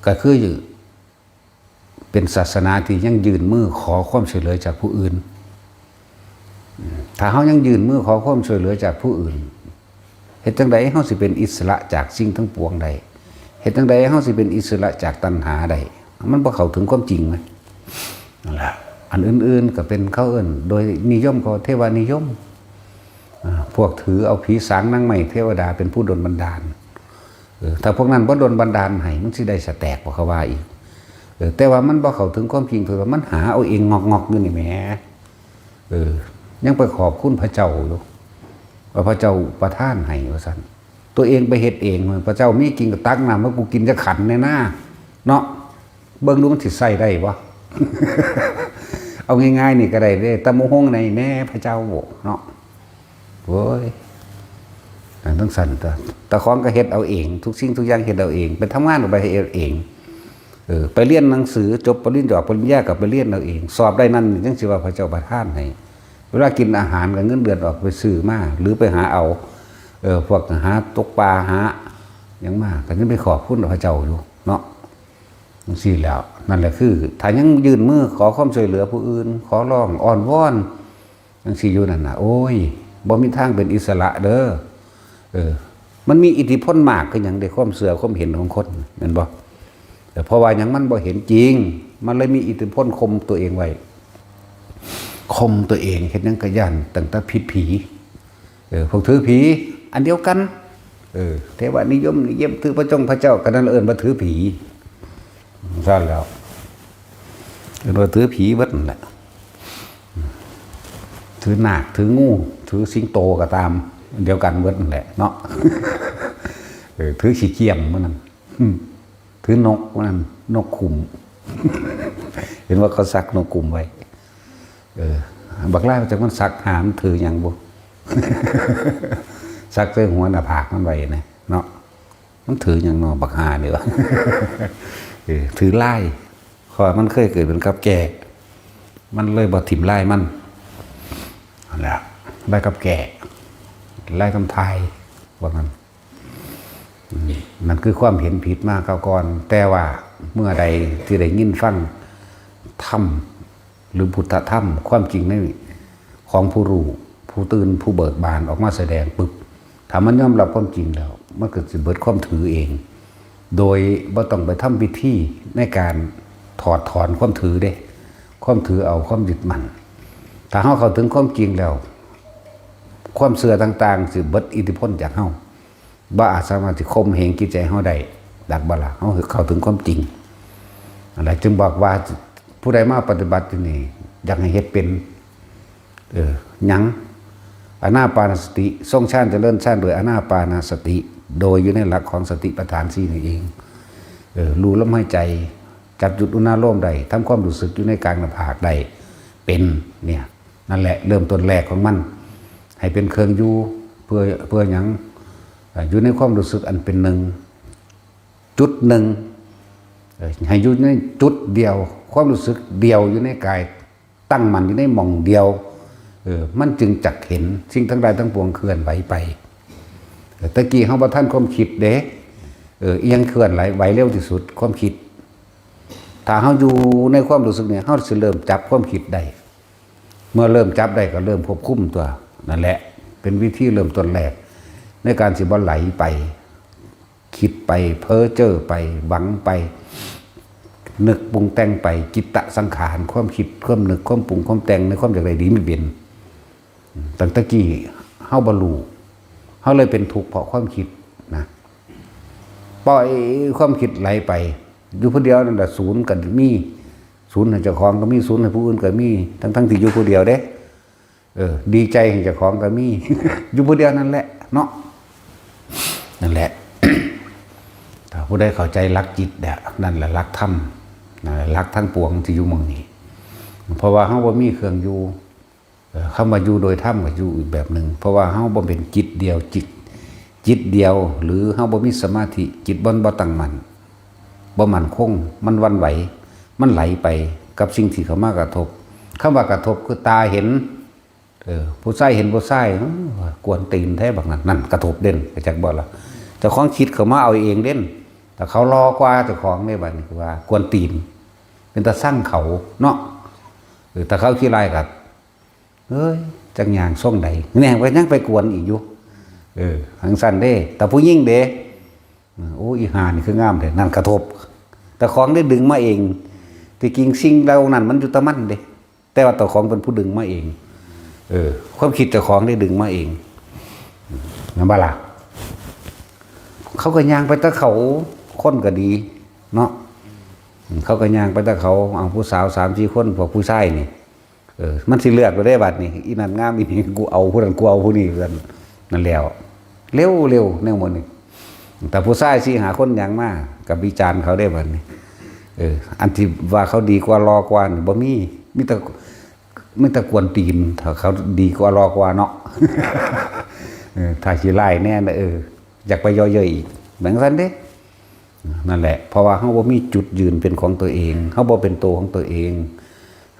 ก็คือ เป็นศาสนาที่ยังยื่นมือขอความช่วยเหลือจากผู้อื่น ถ้าเฮายังยื่นมือขอความช่วยเหลือจากผู้อื่น เฮ็ดจั่งใดเฮาสิเป็นอิสระจากสิ่งทั้งปวงได้ เฮ็ดจั่งใดเฮาสิเป็นอิสระจากตัณหาได้ มันบ่เข้าถึงความจริงนะ นั่นล่ะ อันอื่นๆก็เป็นเขาเอิ้น โดยนิยมก็เทวานิยม อ่า พวกถือเอาผีสางนางไม้เทวดาเป็นผู้ดลบันดาล เออ ถ้าพวกนั้นบ่ดลบันดาลให้ มันสิได้สแตกบ่ เขาว่าอีก เออ แต่ว่ามันบ่เข้าถึงความจริง คือว่ามันหาเอาเองงอกๆอยู่นี่แหม เออ ยังไปขอบคุณพระเจ้าอยู่ ว่าพระเจ้าประทานให้ ว่าซั่น ตัวเองไปเฮ็ดเอง พระเจ้ามีจริงก็ตักน้ำมากูกินจักขันแหน่นา เนาะ เบิ่งดูมันสิใช้ได้บ่ เอาง่ายๆนี่ก็ได้เด้ ตำบักหุ่งในแหน่พระเจ้าเนาะ โอ้ย อันจั่งซั่นตั๊ว เจ้าของก็เฮ็ดเอาเอง ทุกสิ่งทุกอย่างเฮ็ดเอาเอง ไปทำงานก็ไปเฮ็ดเอง เออ ไปเรียนหนังสือ จบปริญญา ปริญญาก็ไปเรียนเอาเอง สอบได้นั่นจั่งสิว่าพระเจ้าประทานให้ เวลากินอาหารก็เงินเดือนออกไปซื้อมา หรือไปหาเอา เออ พวกหาตกปลา หาหยังมา ก็ยังไปขอบคุณพระเจ้าอยู่เนาะ จั่งซี้แหล้ว นั่นแหละคือ ถ้ายังยื่นมือขอความช่วยเหลือผู้อื่น ขอร้องอ้อนวอน จั่งซี้อยู่นั่นน่ะ โอ้ย บ่มีทางเป็นอิสระเด้อ เออ มันมีอิทธิพลมากคือหยังเด้ ความเชื่อความเห็นของคน แม่นบ่ แต่เพราะว่าหยัง มันบ่เห็นจริง มันเลยมีอิทธิพลข่มตัวเองไว้ ข่มตัวเอง เฮ็ดหยังก็ย้านตั้งแต่ผิดผี เออ พวกถือผี อันเดียวกัน เออ เทวานิยม นิยมถือพระจงพระเจ้า ก็นั่นเอิ้นว่าถือผี ซั่นแหล้ว เอิ้นว่าถือผีเบิดนั่นแหละ ถือนาค ถืองู ถือสิงโตก็ตาม อันเดียวกันเบิดนั่นแหละเนาะ เออ ถือขี้เกียมมื้อนั้น อืม ถือนกมื้อนั้น นกขุม เห็นว่าเขาสักนกขุมไว้ เออ บักลายจักมันสักหามันถือหยังบ่ สักใส่หัวหน้าผากมันไว้นะเนาะ มันถือหยังเนาะ บักห่านี่วะ เออ ถือลาย เพราะว่ามันเคยเกิดเป็นกับแก่ มันเลยบ่ถิ่มลายมัน นั่นแหละ ลายกับแก่ ลายกับทาย ว่างั้น อืม นั่นคือความเห็นผิดมาคราวก่อน แต่ว่าเมื่อใดที่ได้ยินฟังธรรม หรือพุทธธรรม ความจริงในของผู้รู้ ผู้ตื่น ผู้เบิกบานออกมาแสดงปุ๊บ ถ้ามันยอมรับความจริงแล้ว มันก็สิเบิดความถือเอง โดยบ่ต้องไปทำพิธีในการถอดถอนความถือเด้ ความถือเอา ความยึดมั่น ถ้าเฮาเข้าถึงความจริงแล้ว ความเชื่อต่างๆ สิเบิดอิทธิพลจากเฮา บ่อาจสามารถสิข่มเหงจิตใจเฮาได้ ดักบ่ล่ะ เฮาเข้าถึงความจริง นั่นแหละ จึงบอกว่าผู้ใดมาปฏิบัติที่นี่ อยากให้เฮ็ดเป็น เออ หยัง อานาปานสติ ทรงฌานเจริญฌานโดยอานาปานสติ โดยอยู่ในหลักของสติปัฏฐานสี่นี่เอง เออ รู้ลมหายใจ จับจุดอุณาโลมได้ ทำความรู้สึกอยู่ในกลางหน้าผากได้ เป็น เนี่ย นั่นแหละ เริ่มต้นแรกของมัน ให้เป็นเครื่องอยู่ เพื่อ เพื่อหยัง เอ่อ อยู่ในความรู้สึกอันเป็นหนึ่ง จุดหนึ่ง เอ่อ ให้อยู่ในจุดเดียว ความรู้สึกเดียวอยู่ในกาย ตั้งมั่นอยู่ในหม่องเดียว เออ มันจึงจักเห็นสิ่งทั้งหลายทั้งปวงเคลื่อนไหวไป เออ ตะกี้เฮาบ่ทันความคิดเด้ เออ อิหยังเคลื่อนไหว ไหวเร็วที่สุด ความคิด ถ้าเฮาอยู่ในความรู้สึกเนี่ย เฮาสิเริ่มจับความคิดได้ เมื่อเริ่มจับได้ก็เริ่มควบคุมตัว นั่นแหละ เป็นวิธีเริ่มต้นแรก ในการสิบ่ไหลไป คิดไป เพ้อเจ้อไป หวังไป นึกปรุงแต่งไป จิตตสังขาร ความคิด ความนึก ความปรุง ความแต่ง ในความอยากได้ดีไม่เป็น ตั้งแต่กี้เฮาบ่รู้ เฮาเลยเป็นทุกข์เพราะความคิดนะ ปล่อยความคิดไหลไป อยู่ผู้เดียวนั่นแหละ ศูนย์ก็มี ศูนย์ให้เจ้าของก็มี ศูนย์ให้ผู้อื่นก็มี ทั้งๆที่อยู่ผู้เดียวเด้ เออ ดีใจให้เจ้าของก็มี อยู่ผู้เดียวนั่นแหละเนาะ นั่นแหละ ถ้าผู้ใดเข้าใจหลักจิตเนี่ย นั่นแหละหลักธรรม นั่นแหละหลักทั้งปวงที่อยู่หม่องนี้ เพราะว่าเฮาบ่มีเครื่องอยู่ เอ่อ คำว่าอยู่โดยธรรมก็อยู่อีกแบบหนึ่ง เพราะว่าเฮาบ่เป็นจิตเดียว จิต จิตเดียว หรือเฮาบ่มีสมาธิ จิตบ่ บ่ตั้งมั่น บ่มั่นคง มันหวั่นไหว มันไหลไปกับสิ่งที่เข้ามากระทบ คำว่ากระทบคือตาเห็น เออ ผู้ชายเห็นผู้ชาย เออ กวนตีนแท้บักนั้น นั่นกระทบเด่น เข้าใจบ่ล่ะ เจ้าของคิดเข้ามาเอาเองเด่น แต่เขาหล่อกว่าเจ้าของเนี่ย บัดนี้คือว่ากวนตีน เป็นตาซังเขาเนาะ เออ แต่เขาขี้ไล่กับ เอ้ย จักอย่างส่งใดเนี่ยก็ยังไปกวนอีกอยู่ เออ หังสั้นเด้ แต่ผู้หญิงเด้ เออ โอ้ อีห่านี่คืองามเลย นั่นกระทบ แต่ของได้ดึงมาเอง ที่จริงสิ่งเหล่านั้นมันอยู่แต่มันเด้ แต่ว่าเจ้าของเป็นผู้ดึงมาเอง เออ ความคิดเจ้าของได้ดึงมาเอง นั่นบ่ล่ะ เขาก็ย่างไปแต่เขา คนก็ดี เนาะ เขาก็ย่างไปแต่เขา เอาผู้สาวสามสี่คน พวกผู้ชายนี่ เออ มันสิเลือกไปได้บัดนี่ อีนั่นงาม อีนี่กูเอาผู้นั้น กูเอาผู้นี้กัน นั่นแล้ว เร็วเร็วแนวหมดนี่ แต่ผู้ชายสี่ห้าคนย่างมา กับวิจารณ์เขาได้บัดนี่ เออ อันที่ว่าเขาดีกว่า หล่อกว่านี่บ่มี มีแต่ มีแต่กวนตีน ถ้าเขาดีกว่า หล่อกว่าเนาะ เออ ถ้าขี้ไล่แน่นะ เออ อยากไปเยาะเย้ยอีก เหมือนกันเด้ นั่นแหละ เพราะว่าเขาบ่มีจุดยืนเป็นของตัวเอง เขาบ่เป็นตัวของตัวเอง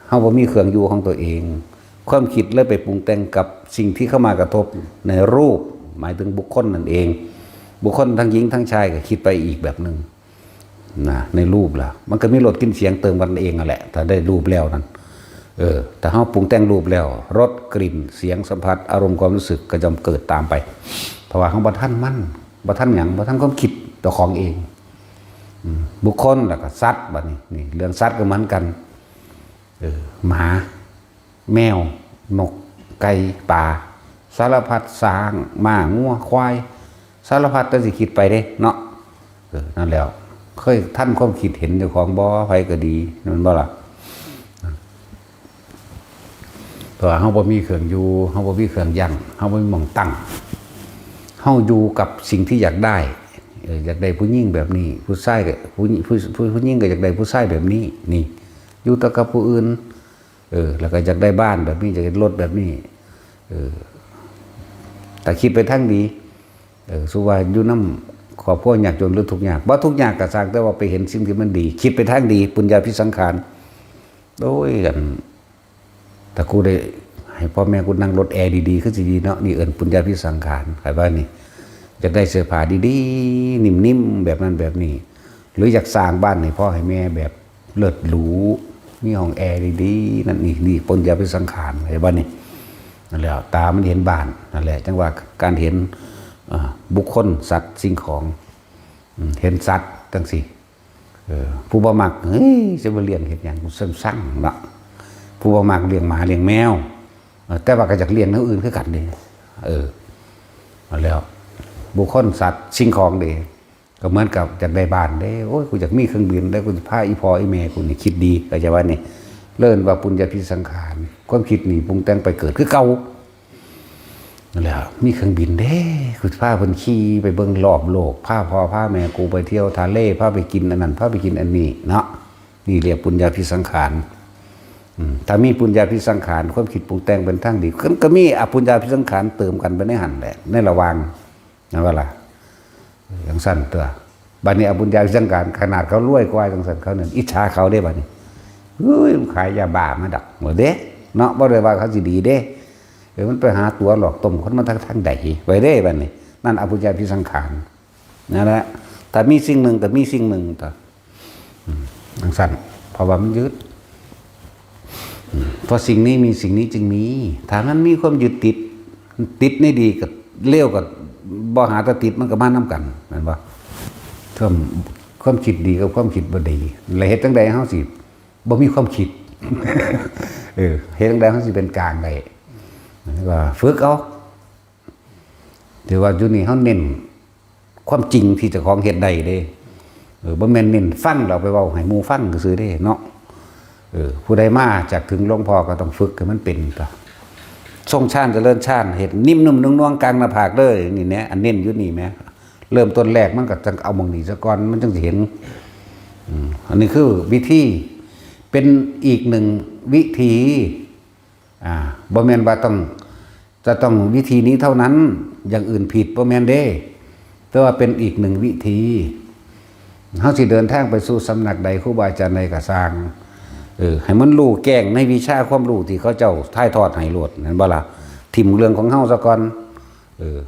เขาบ่มีเครื่องอยู่ของตัวเอง ความคิดเลยไปปรุงแต่งกับสิ่งที่เข้ามากระทบในรูป หมายถึงบุคคลนั่นเอง บุคคลทั้งหญิงทั้งชายก็คิดไปอีกแบบหนึ่ง นะ ในรูปล่ะ มันก็มีรสกลิ่นเสียงเติมกันเองนั่นแหละ ถ้าได้รูปแล้วนั่น เออ ถ้าเขาปรุงแต่งรูปแล้ว รส กลิ่น เสียง สัมผัส อารมณ์ ความรู้สึกก็ย่อมเกิดตามไป เพราะว่าเขาบ่ทันมัน บ่ทันหยัง บ่ทันความคิดเจ้าของเอง อืม บุคคลแล้วก็สัตว์ บัดนี้ นี่ เรื่องสัตว์ก็เหมือนกัน เออ หมา แมว นก ไก่ ปลา สารพัด ช้าง ม้า งัว ควาย สารพัดแต่สิคิดไปเด้เนาะ เออ นั่นแหล้ว เคยทันความคิดเห็นเจ้าของบ่ ไผก็ดี แม่นบ่ล่ะ แต่ว่าเฮาบ่มีเครื่องอยู่ เฮาบ่มีเครื่องยั้ง เฮาบ่มีหม่องตั้ง เฮาอยู่กับสิ่งที่อยากได้ เออ อยากได้ผู้หญิงแบบนี้ ผู้ชายก็ ผู้หญิง ผู้ ผู้ ผู้หญิงก็อยากได้ผู้ชายแบบนี้ นี่ อยู่แต่กับผู้อื่น เออ แล้วก็อยากได้บ้านแบบนี้ อยากได้รถแบบนี้ เออ แต่คิดไปทางดี เออ สมมุติว่าอยู่นำครอบครัวยากจนหรือทุกข์ยาก บ่ทุกข์ยากก็ซ่าง แต่ว่าไปเห็นสิ่งที่มันดี คิดไปทางดี ปุญญาภิสังขาร โอ้ย อัน ถ้ากูได้ให้พ่อแม่กูนั่งรถแอร์ดีๆ คือสิดีเนาะ นี่เอิ้นปุญญาภิสังขาร ข้อยว่านี่ อยากได้เสื้อผ้าดีๆ นิ่มๆ แบบนั้นแบบนี้ หรืออยากสร้างบ้านให้พ่อให้แม่แบบเลิศหรู มีห้องแอร์ดีๆ นั่นนี่ นี่ปุญญาภิสังขาร เห็นบ่นี่ นั่นแหละ ตามันเห็นบ้าน นั่นแหละ จั่งว่าการเห็น เอ่อ บุคคล สัตว์ สิ่งของ อืม เห็นสัตว์จั่งซี้ เออ ผู้บ่มัก เฮ้ย จะมาเลี้ยงเฮ็ดหยัง กูซังๆ เนาะ ผู้บ่มักเลี้ยงหมาเลี้ยงแมว เออ แต่ว่าก็อยากเลี้ยงแนวอื่นคือกันเด้ เออ เอาแล้ว บุคคล สัตว์ สิ่งของเด้ ก็เหมือนกับอยากได้บ้านเด้ โอ้ย กูอยากมีเครื่องบินเด้ กูจะพาอีพ่ออีแม่กูนี่คิดดี เข้าใจว่านี่ เอิ้นว่าปุญญาภิสังขาร ความคิดนี่ปรุงแต่งไปเกิดคือเก่า นั่นแหละ มีเครื่องบินเด้ กูจะพาเพิ่นขี่ไปเบิ่งรอบโลก พาพ่อพาแม่กูไปเที่ยวทะเล พาไปกินอันนั้น พาไปกินอันนี้เนาะ นี่เรียกปุญญาภิสังขาร อืม ถ้ามีปุญญาภิสังขาร ความคิดปรุงแต่งเป็นทางดี มันก็มีอปุญญาภิสังขารเติมกันไปในหั่นแหละ ในระหว่าง นั่นว่าล่ะ จั่งซั่นตัว บัดนี้อปุญญาภิสังขาร ขนาดเขารวยกว่าจั่งซั่น เขานั่นอิจฉาเขาเด้ บัดนี้ เฮ้ย มันขายยาบ้ามาดอก ว่าเด้ เนาะ บ่ได้ว่าเขาสิดีเด้ เออ มันไปหาตั๋วหลอกต้มคนมาทาง ทางใด ไปเด้ บัดนี้ นั่นอปุญญาภิสังขาร นั่นแหละ ถ้ามีสิ่งหนึ่งก็มีสิ่งหนึ่งตัว อืม จั่งซั่น เพราะว่ามันยึด อืม เพราะสิ่งนี้มี สิ่งนี้จึงมี ถ้ามันมีความยึดติด ติดในดีกับเลวกับบ่หาแต่ติด มันก็มานำกัน แม่นบ่ ความ ความคิดดีกับความคิดบ่ดี แล้วเฮ็ดจั่งใดเฮาสิบ่มีความคิด เออ เฮ็ดจั่งใดเฮาสิเป็นกลางได้ ก็ฝึกเอา ถือว่าอยู่นี่เฮาเน้นความจริงที่เจ้าของเฮ็ดได้เด้ เออ บ่แม่นเน้นฟังแล้วไปเว้าให้หมู่ฟังซื่อๆเด้เนาะ เออ ผู้ใดมาจากถึงหลวงพ่อก็ต้องฝึกให้มันเป็นตัว ทรงฌานเจริญฌาน เฮ็ดนิ่มนุ่มนุ่งนวลกลางหน้าผากเด้อ นี่แหละ อันเน้นอยู่นี่แหม เริ่มต้นแรกมันก็ต้องเอาหม่องนี้ซะก่อน มันจั่งสิเห็น อืม อันนี้คือวิธี เป็นอีกหนึ่งวิธี อ่า บ่แม่นว่าต้อง จะต้องวิธีนี้เท่านั้น อย่างอื่นผิด บ่แม่นเด้ แต่ว่าเป็นอีกหนึ่งวิธี เฮาสิเดินทางไปสู่สำนักใด ครูบาอาจารย์ใดก็ซ่าง เออ ให้มันรู้แจ้งในวิชาความรู้ที่เขาเจ้าถ่ายทอดให้โลด แม่นบ่ล่ะ ถิ่มเรื่องของเฮาซะก่อน เออ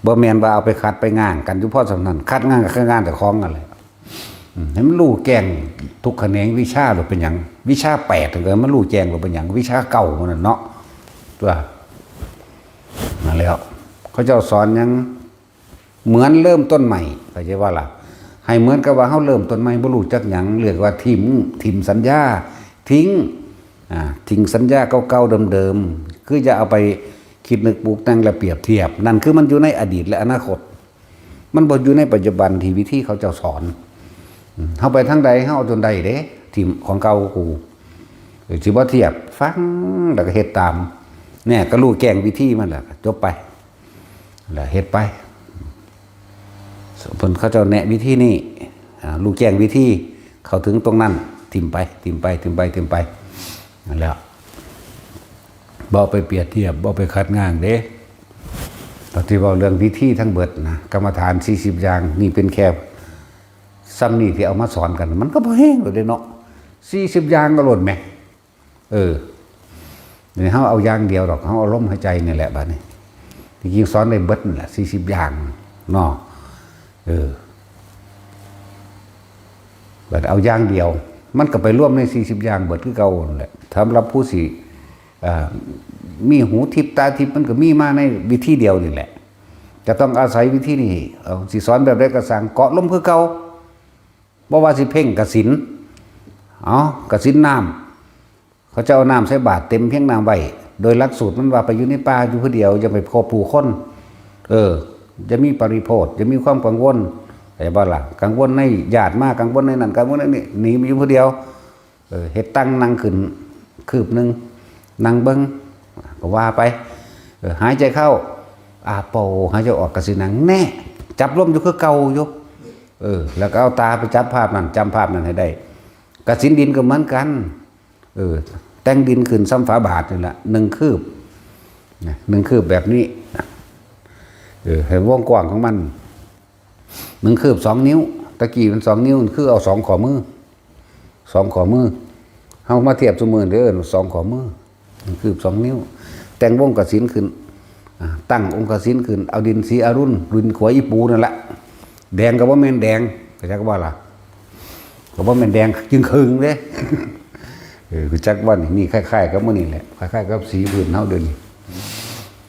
บ่แม่นว่าเอาไปขัดไปง้างกันอยู่พอส่ำนั้น ขัดง้างก็คืองานเจ้าของนั่นแหละ อืม ให้มันรู้แจ้งทุกแขนงวิชาโลดเป็นหยัง วิชาแปดก็ให้มันรู้แจ้งโลดเป็นหยัง วิชาเก้ามันน่ะเนาะ ตัว นั่นแหละ เขาเจ้าสอนหยัง เหมือนเริ่มต้นใหม่ เข้าใจว่าล่ะ ให้เหมือนกับว่าเฮาเริ่มต้นใหม่ บ่รู้จักหยัง เรียกว่าถิ่ม ถิ่มสัญญา ทิ้ง อ่า ทิ้งสัญญาเก่าๆเดิมๆ คือจะเอาไปคิดนึกปรุงแต่งและเปรียบเทียบ นั่นคือมันอยู่ในอดีตและอนาคต มันบ่อยู่ในปัจจุบันที่วิธีเขาเจ้าสอน อืม เฮาไปทางใด เฮาเอาจนได้เด้ ถิ่มของเก่ากู เออ สิบ่เทียบ ฟัง แล้วก็เฮ็ดตาม เนี่ย ก็รู้แจ้งวิธีมันแหละ จบไป แล้วเฮ็ดไป เพิ่นเขาเจ้าแนะวิธีนี้ อ่า รู้แจ้งวิธี เข้าถึงตรงนั้น ถิ่มไป ถิ่มไป ถิ่มไป ถิ่มไป นั่นแหละ บ่ไปเปรียบเทียบ บ่ไปคัดง้างเด้ ตอนที่เว้าเรื่องวิธีทั้งเบิดนะ กรรมฐานสี่สิบอย่าง นี่เป็นแค่ส่ำนี่ที่เอามาสอนกัน มันก็บ่แฮงดอกเด้เนาะ สี่สิบอย่างก็ล้นแหม เออ นี่เฮาเอาอย่างเดียวดอก เฮาเอาลมหายใจนี่แหละบัดนี้ ที่จริงสอนได้เบิดนั่นแหละ สี่สิบอย่าง เนาะ เออ บัดเอาอย่างเดียว มันก็ไปรวมในสี่สิบอย่างเบิดคือเก่านั่นแหละ สำหรับผู้สิ อ่า มีหูทิพย์ตาทิพย์มันก็มีมาในวิธีเดียวนี่แหละ จะต้องอาศัยวิธีนี้ เอา สิสอนแบบใดก็ซ่าง เกาะลมคือเก่า บ่ว่าสิเพ่งกสิณ เอา กสิณน้ำ เขาจะเอาน้ำใส่บาตรเต็มเพียงน้ำไว้ โดยหลักสูตรมันว่าไปอยู่ในป่าอยู่ผู้เดียว อย่าไปพบผู้คน เออ อย่ามีปริโภท อย่ามีความกังวล เข้าใจบ่ล่ะ กังวลในญาติมา กังวลในนั่น กังวลในนี่ หนีไปอยู่ผู้เดียว เออ เฮ็ดตังนั่งขึ้นคืบหนึ่ง นั่งเบิ่ง ก็ว่าไป เออ หายใจเข้า อาโป หายใจออก กสิณัง แน่ จับลมอยู่คือเก่าอยู่ เออ แล้วก็เอาตาไปจับภาพนั่น จำภาพนั่นให้ได้ กสิณดินก็เหมือนกัน เออ แต่งดินขึ้นส่ำฝาบาตรนี่แหละ หนึ่งคืบ นะ หนึ่งคืบแบบนี้ เออ ให้วงกว้างของมัน หนึ่งคืบสองนิ้ว ตะกี้มันสองนิ้ว คือเอาสองข้อมือ สองข้อมือ เฮามาเทียบซุมื้อเด้อ สองข้อมือ หนึ่งคืบสองนิ้ว แต่งวงกสิณขึ้น อ่า ตั้งองค์กสิณขึ้น เอาดินสีอรุณ ดินขวายอีปูนั่นแหละ แดงก็บ่แม่นแดง เข้าใจบ่ล่ะ ก็บ่แม่นแดงจึงครึ่งเด้ เออ รู้จักบ่นี่ นี่คล้ายๆกับมื้อนี้แหละ คล้ายๆกับสีพื้นเฮาเดี๋ยวนี้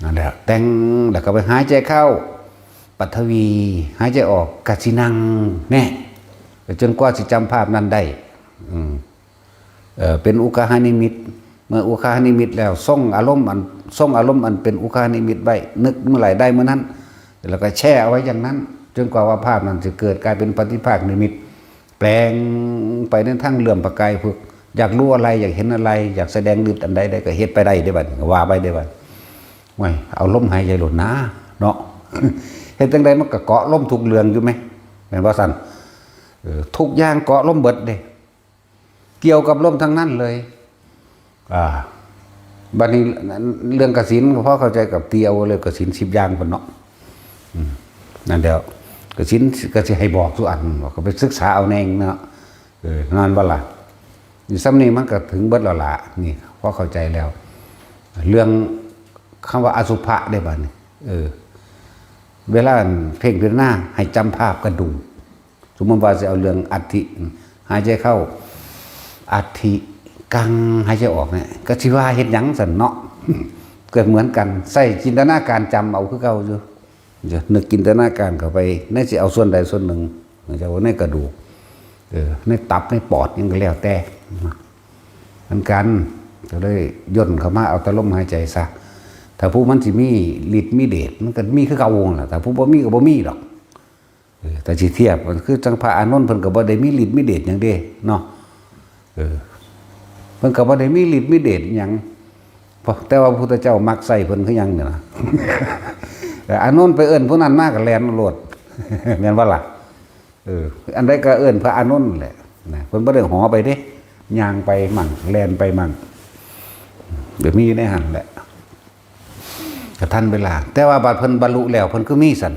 นั่นแหละ แต่ง แล้วก็ไปหายใจเข้า ปฐวี หายใจออก กสิณัง แน่ จนกว่าสิจำภาพนั้นได้ อืม เอ่อ เป็นอุคหานิมิต เมื่ออุคหานิมิตแล้ว ทรงอารมณ์อัน ทรงอารมณ์อันเป็นอุคหานิมิตไว้ นึกเมื่อไหร่ได้เมื่อนั้น แล้วก็แช่เอาไว้อย่างนั้น จนกว่าว่าภาพนั้นจะเกิดกลายเป็นปฏิภาคนิมิต แปลงไปในทางเหลื่อมประกายเผือก อยากรู้อะไร อยากเห็นอะไร อยากแสดงฤทธิ์อันใดได้ก็เฮ็ดไปได้เด้บัดนี้ ว่าไปเด้บัด โอ้ย เอาลมหายใจโลดนะ เนาะ เฮ็ดจั่งใดมันก็เกาะลมทุกเรื่องอยู่ไหม แม่นบ่ซั่น เออ ทุกอย่างเกาะลมเบิดเด้ เกี่ยวกับลมทั้งนั้นเลย อ่า บัดนี้เรื่องกสิณ พอเข้าใจกับเตียวเลย กสิณสิบอย่างพุ้นเนาะ อืม นั่นแหล้ว กสิณก็สิให้บอกซุอัน ก็ไปศึกษาเอาแน่งเนาะ เออ นั่นบ่ล่ะ นี่ส่ำนี้มันก็ถึงเบิดแล้วล่ะ นี่ พอเข้าใจแล้ว เรื่องคำว่าอสุภะได้บัดนี้ เออ เวลาเพ่งพิจารณาให้จำภาพกระดูก สมมติว่าสิเอาเรื่องอัฐิ หายใจเข้า อัฐิ กัง หายใจออกเนี่ย ก็สิว่าเฮ็ดหยังซั่นเนาะ ก็เหมือนกัน ใส่จินตนาการจำเอาคือเก่าอยู่ จะนึกจินตนาการเข้าไป ในสิเอาส่วนใดส่วนหนึ่ง จะว่าในกระดูก เออ ในตับ ในปอด หยังก็แล้วแต่ เหมือนกัน ก็เลยย่นเข้ามาเอาแต่ลมหายใจซะ ถ้าผู้มันสิมีฤทธิ์มีเดช มันก็มีคือเก่าหั่นล่ะ ถ้าผู้บ่มีก็บ่มีดอก เออ แต่สิเทียบ มันคือจั่งพระอานนท์เพิ่นก็บ่ได้มีฤทธิ์มีเดชหยังเด้ เนาะ เออ เพิ่นก็บ่ได้มีฤทธิ์มีเดชหยัง เพราะ แต่ว่าพระพุทธเจ้ามักใส่เพิ่นคือหยังนี่นะ แต่อานนท์ไปเอิ้นผู้นั้นมาก็แล่นโลด แม่นบ่ล่ะ เออ อันใดก็เอิ้นพระอานนท์แหละ นะ เพิ่นบ่ได้หอไปเด้ ย่างไปมั่ง แล่นไปมั่ง เดี๋ยวมีในหั่นแหละ ก็ทันเวลา แต่ว่าบัดเพิ่นบรรลุแล้ว เพิ่นคือมีซั่น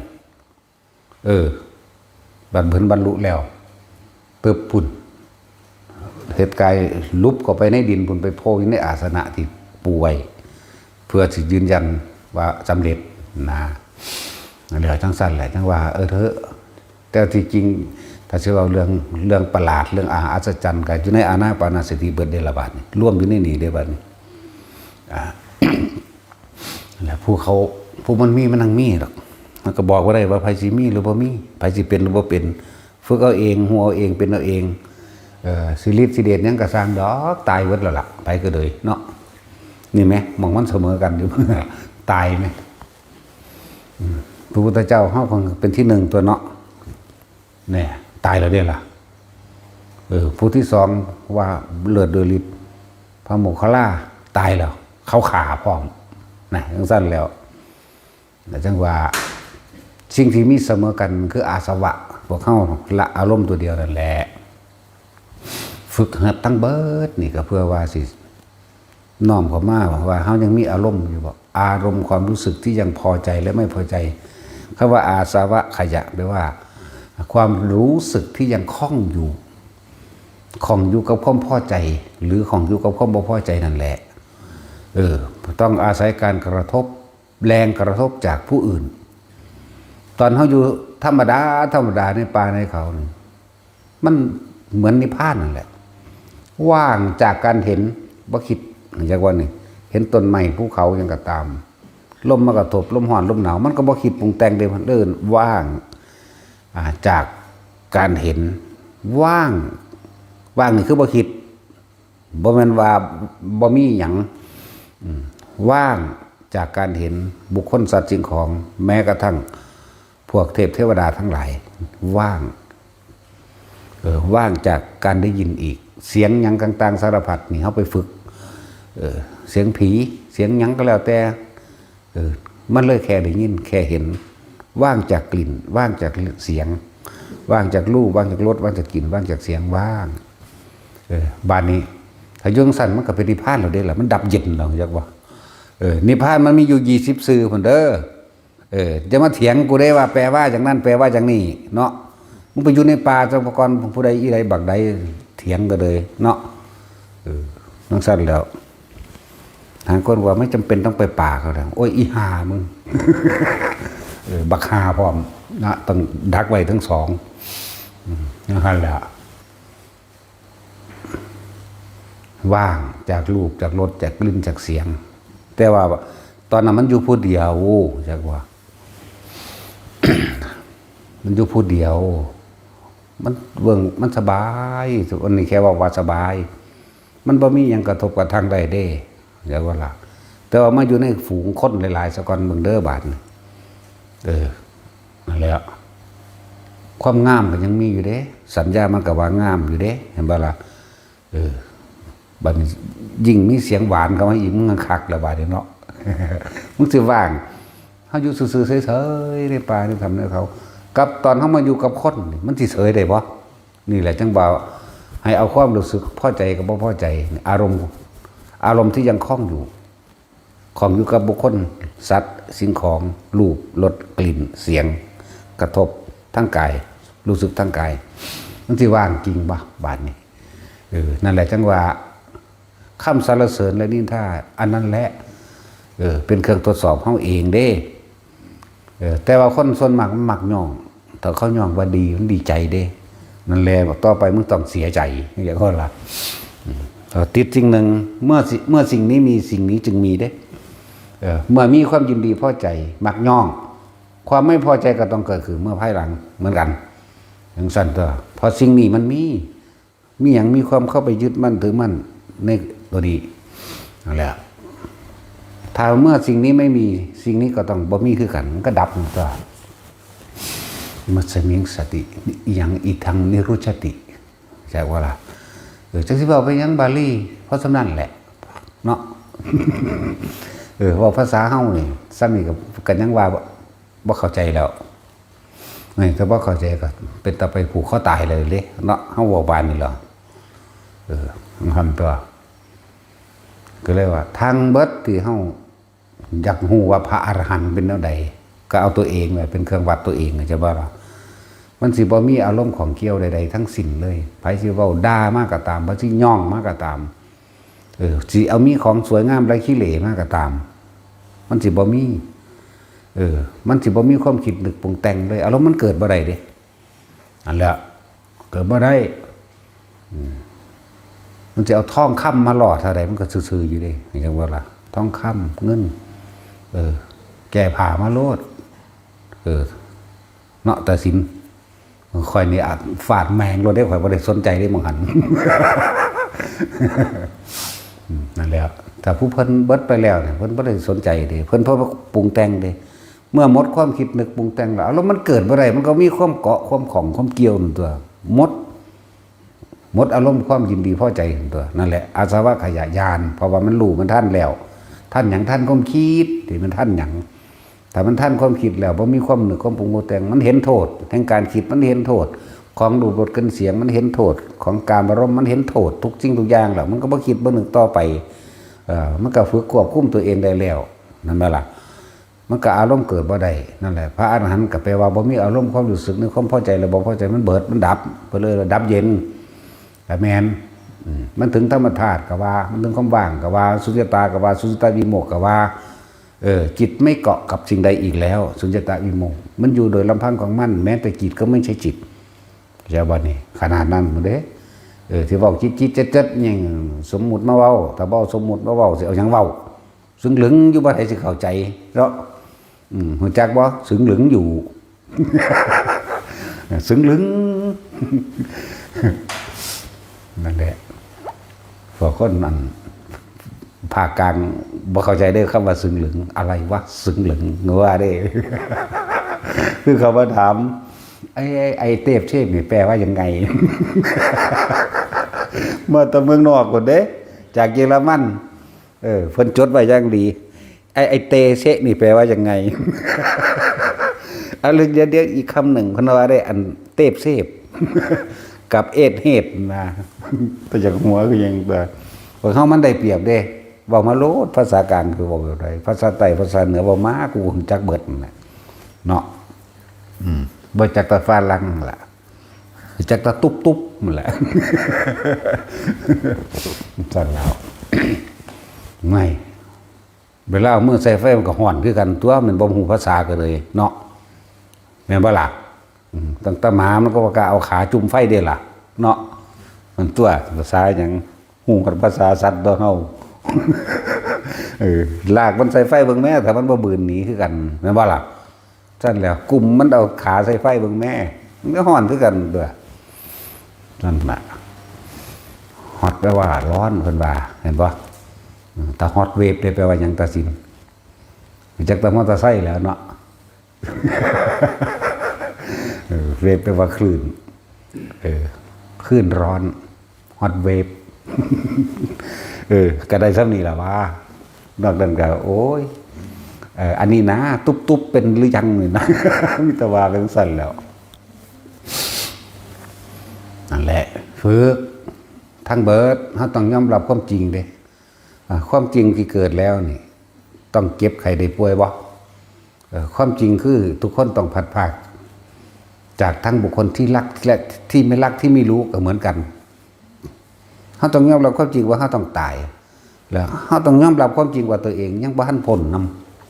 เออ บัดเพิ่นบรรลุแล้ว ปึ๊บพุ้น เฮ็ดกายหลุบเข้าไปในดินพุ้น ไปโพอยู่ในอาสนะที่ปูไว้ เพื่อสิยืนยันว่าสำเร็จนะ นั่นแหละ จั่งซั่นแหละ จั่งว่า เออ เถอะ แต่ที่จริง ถ้าสิเว้าเรื่อง เรื่องประหลาด เรื่องอา อัศจรรย์ ก็อยู่ในอานาปานสติเบิดเด้ละบาดนี้ รวมอยู่ในนี้เด้บาดนี้ อ่า แล้วผู้เขา ผู้มันมีมันนั่งมีดอก มันก็บอกบ่ได้ว่าไผสิมีหรือบ่มี ไผสิเป็นหรือบ่เป็น ฝึกเอาเอง ฮู้เอาเอง เป็นเอาเอง เอ่อ สิฤทธิ์สิเดชหยังก็ซ่างดอก ตายเบิดแล้วล่ะ ไผก็เลยเนาะ นี่แหม หม่องมันเสมอกันอยู่ ตายแหม อืม พระพุทธเจ้าเฮาก็เป็นที่หนึ่งตัวเนาะ เนี่ย ตายแล้วเด้ล่ะ เออ ผู้ที่สองว่าเลิศโดยฤทธิ์ พระโมคคัลลา ตายแล้ว เขาฆ่าพร้อม นะ จั่งซั้นแล้ว แล้วจั่งว่า สิ่งที่มีเสมอกันคืออาสวะ พวกเฮาละอารมณ์ตัวเดียวนั่นแหละ ฝึกหัดทั้งเบิดนี่ก็เพื่อว่าสิ น้อมเข้ามาว่าเฮายังมีอารมณ์อยู่บ่ อารมณ์ความรู้สึกที่ยังพอใจและไม่พอใจ คำว่าอาสวะขยะ แปลว่า ความรู้สึกที่ยังข้องอยู่ ข้องอยู่กับความพอใจ หรือข้องอยู่กับความบ่พอใจนั่นแหละ เออ ต้องอาศัยการกระทบ แรงกระทบจากผู้อื่น ตอนเฮาอยู่ธรรมดา ธรรมดาในป่าในเขานี่ มันเหมือนนิพพานนั่นแหละ ว่างจากการเห็น บ่คิด จักว่านี่ เห็นต้นไม้ภูเขาหยังก็ตาม ลมมากระทบ ลมร้อน ลมหนาว มันก็บ่คิดปรุงแต่งเด้ มันเอิ้นว่าง อ่า จากการเห็น ว่าง ว่างนี่คือบ่คิด บ่แม่นว่าบ่มีหยัง อืม ว่างจากการเห็นบุคคลสัตว์สิ่งของ แม้กระทั่งพวกเทพเทวดาทั้งหลาย ว่าง เออ ว่างจากการได้ยินอีก เสียงหยังต่างๆสารพัดนี่ เฮาไปฝึก เออ เสียงผี เสียงหยังก็แล้วแต่ เออ มันเลยแค่ได้ยิน แค่เห็น ว่างจากกลิ่น ว่างจากเสียง ว่างจากรูป ว่างจากรส ว่างจากกลิ่น ว่างจากเสียง ว่าง เออ บาดนี้ ถ้าอยู่จั่งซั้นมันก็เป็นนิพพานแล้วเด้ล่ะ มันดับเย็นแล้ว จักว่า เออ นิพพานมันมีอยู่ยี่สิบชื่อพุ้นเด้อ เออ จะมาเถียงกูได้ว่าแปลว่าอย่างนั้น แปลว่าอย่างนี้ เนาะ มึงไปอยู่ในป่าซะก่อน ผู้ใดอีใดบักใด เถียงกันเลย เนาะ เออ จั่งซั้นแล้ว หางคนว่าไม่จำเป็นต้องไปป่าเขาแล้ว โอ้ย อีห่ามึง เออ บักห่าพร้อมนะ ต้องดักไว้ทั้งสอง อืม จั่งซั้นแหละ ว่างจากรูป จากรส จากกลิ่น จากเสียง แต่ว่าตอนนั้นมันอยู่ผู้เดียว จักว่า มันอยู่ผู้เดียว มันเบิ่ง มันสบาย อันนี้แค่ว่า ว่าสบาย มันบ่มีหยังกระทบกระทั่งได้เด้ จักว่าล่ะ แต่ว่ามาอยู่ในฝูงคนหลายๆซะก่อน เบิ่งเด้อบาดนี้ เออ นั่นแหละ ความงามก็ยังมีอยู่เด้ สัญญามันก็ว่างามอยู่เด้ เห็นบ่ล่ะ เออ บัดนี้ยิ่งมีเสียงหวานเข้ามาอีก มึงคักแล้วบาดนี้เนาะ มึงสิว่าง เฮาอยู่ซื่อๆเฉยๆในป่าในถ้ำในเขา กับตอนเฮามาอยู่กับคนนี่ มันสิเฉยได้บ่ นี่แหละจั่งว่า ให้เอาความรู้สึกพอใจกับบ่พอใจ อารมณ์ อารมณ์ที่ยังข้องอยู่ ข้องอยู่กับบุคคล สัตว์ สิ่งของ รูป รส กลิ่น เสียง กระทบทางกาย รู้สึกทางกาย มันสิว่างจริงบ่ บาดนี้ เออ นั่นแหละจั่งว่า คำสรรเสริญและนินทา อันนั้นแหละ เออ เป็นเครื่องทดสอบเฮาเองเด้ เออ แต่ว่าคนส่วนมากมันมักย่อง ถ้าเขาย่องว่าดี มันดีใจเด้ นั่นแหละ ต่อไปมึงต้องเสียใจ อย่างนั้นล่ะ อืม เออ ติดสิ่งหนึ่ง เมื่อสิ เมื่อสิ่งนี้มี สิ่งนี้จึงมีเด้ เออ เมื่อมีความยินดีพอใจ มักย่อง ความไม่พอใจก็ต้องเกิดขึ้นเมื่อภายหลังเหมือนกัน จั่งซั้นตัว เพราะสิ่งนี้มันมี มีหยัง มีความเข้าไปยึดมั่นถือมั่นในตัวนี้ นั่นแหละ ถ้าเมื่อสิ่งนี้ไม่มี สิ่งนี้ก็ต้องบ่มีคือกัน มันก็ดับหมดตัว มัสสมิงสติ อิยังอิทังนิรุชติ จักว่าล่ะ เออ จักสิเว้าไปหยังบาลี เพราะส่ำนั้นแหละ เนาะ เออ เว้าภาษาเฮานี่ ส่ำนี้ก็ ก็ยังว่าบ่ บ่เข้าใจแล้ว นี่ ถ้าบ่เข้าใจก็เป็นตาไปผูกคอตายเลยเด้ เนาะ เฮาเว้าบานนี่เหรอ เออ มันทำตัว ก็เลยว่า ทั้งเบิดที่เฮาอยากฮู้ว่าพระอรหันต์เป็นแนวใด ก็เอาตัวเองไว้เป็นเครื่องวัดตัวเอง เข้าใจบ่ล่ะ มันสิบ่มีอารมณ์ข้องเกี่ยวใดๆทั้งสิ้นเลย ไผสิเว้าด่ามาก็ตาม ไผสิย่องมาก็ตาม เออ สิเอามีของสวยงามไร้ขี้เหร่มาก็ตาม มันสิบ่มี เออ มันสิบ่มีความคิดนึกปรุงแต่งเลย อารมณ์มันเกิดบ่ได้เด้ อันแหละ เกิดบ่ได้ อืม มันจะเอาทองคำมาหล่อเท่าใดมันก็ซื่อๆอยู่เด้ เห็นจังว่าล่ะ ทองคำเงิน เออ แก้ผ้ามาโลด เออ เนาะ แต่สิน ข่อยนี่อาจฟาดแมงโลดได้ ข่อยบ่ได้สนใจได้มองหัน อืม นั่นแหละ ถ้าผู้เพิ่นเบิดไปแล้วเนี่ย เพิ่นบ่ได้สนใจเด้ เพิ่นเพราะว่าปรุงแต่งเด้ เมื่อหมดความคิดนึกปรุงแต่งแล้ว อารมณ์มันเกิดบ่ได้ มันก็มีความเกาะ ความของ ความเกี่ยวนั่นตัว หมด หมดอารมณ์ความยินดีพอใจนั่นตัว นั่นแหละ อาสวะขยะญาณ เพราะว่ามันรู้มันทันแล้ว ทันหยัง ทันความคิด ที่มันทันหยัง ถ้ามันทันความคิดแล้ว บ่มีความนึกความปรุงปรุงแต่ง มันเห็นโทษ แห่งการคิด มันเห็นโทษ ของรูปรสกลิ่นเสียง มันเห็นโทษ ของกามารมณ์ มันเห็นโทษ ทุกสิ่งทุกอย่างแล้ว มันก็บ่คิดบ่นึกต่อไป เอ่อ มันก็ฝึกควบคุมตัวเองได้แล้ว นั่นแหละล่ะ มันก็อารมณ์เกิดบ่ได้ นั่นแหละ พระอรหันต์ก็แปลว่าบ่มีอารมณ์ความรู้สึกในความพอใจและบ่พอใจ มันเบิด มันดับ เพิ่นเลยว่าดับเย็น ก็แม่น อืม มันถึงธรรมธาตุก็ว่า มันถึงความว่างก็ว่า สุญญตาก็ว่า สุญญตาวิโมกข์ก็ว่า เออ จิตไม่เกาะกับสิ่งใดอีกแล้ว สุญญตาวิโมกข์ มันอยู่โดยลำพังของมัน แม้แต่จิตก็ไม่ใช่จิต เข้าใจบ่นี่ ขนาดนั้นหมดเด้ เออ ที่เว้าจิตๆ จัดๆ หยัง สมมุติมาเว้า ถ้าบ่เอาสมมุติมาเว้า สิเอาหยังเว้า ซึ่งลึงอยู่บ่ไผสิเข้าใจเนาะ อืม รู้จักบ่ ซึ่งลึงอยู่ ซึ่งลึง นั่นแหละ พวกคนนั่น ภาคกลางบ่เข้าใจเด้อ คำว่าซึ่งลึง อะไรวะ ซึ่งลึง ว่าเด้ คือเขามาถาม ไอ้ ไอ้ ไอ้เตปเทพนี่แปลว่ายังไง มาแต่เมืองนอกพุ้นเด้ จากเยอรมัน เออ เพิ่นจดไว้อย่างดี ไอ้ ไอ้เตเชะนี่แปลว่ายังไง เอา เดี๋ยว เดี๋ยวอีกคำหนึ่ง เพิ่นว่าได้ อันเตปเทพ กับเอดเฮดนะ แต่จากหัวคือยังตัว พวกเฮามันได้เปรียบเด้ เว้ามาโลด ภาษากลางคือเว้าแบบใด ภาษาใต้ ภาษาเหนือ เว้ามา กูรู้จักเบิดนั่นแหละ เนาะ อืม บ่จักแต่ฝรั่งล่ะ จักแต่ตุ๊บๆนั่นแหละ ซั่นแล้ว ไม่ เวลาเอามือใส่ไฟมันก็ฮ้อนคือกันตัว มันบ่ฮู้ภาษาก็เลยเนาะ แม่นบ่ล่ะ อืม ตั้งแต่หมามันก็บ่กล้าเอาขาจุ่มไฟเด้ล่ะ เนาะ มันตัว ภาษาหยัง ฮู้ฮอดภาษาสัตว์ตัวเฮา เออ ลากมันใส่ไฟเบิ่งแหม ถ้ามันบ่บืนหนีคือกัน แม่นบ่ล่ะ ซั่นแหล้ว กุมมันเอาขาใส่ไฟเบิ่งแหม มันก็ฮ้อนคือกันตัว นั่นน่ะ ฮอตแปลว่าร้อนเพิ่นว่า เห็นบ่ อืม ถ้าฮอตเวฟเด้แปลว่าหยัง ตาสิน จักแต่มอเตอร์ไซค์แหล้วเนาะ เออ เวฟแปลว่าคลื่น เออ คลื่นร้อน ฮอตเวฟ เออ ก็ได้ส่ำนี้ล่ะว่า นอกนั้นก็ โอ้ย เอ่อ อันนี้นะ ตุ๊บๆ เป็นหรือยังนี่นะ มีแต่ว่าเป็นซั่นแหล้ว นั่นแหละ ฝึก ทั้งเบิด เฮาต้องยอมรับความจริงเด้ อ่า ความจริงที่เกิดแล้วนี่ ต้องเจ็บไข้ได้ป่วยบ่ เอ่อ ความจริงคือทุกคนต้องพลัดพราก จากทั้งบุคคลที่รักและที่ไม่รักที่ไม่รู้ก็เหมือนกัน เฮาต้องยอมรับความจริงว่าเฮาต้องตาย แล้วเฮาต้องยอมรับความจริงว่าตัวเองยังบ่ทันพ้นน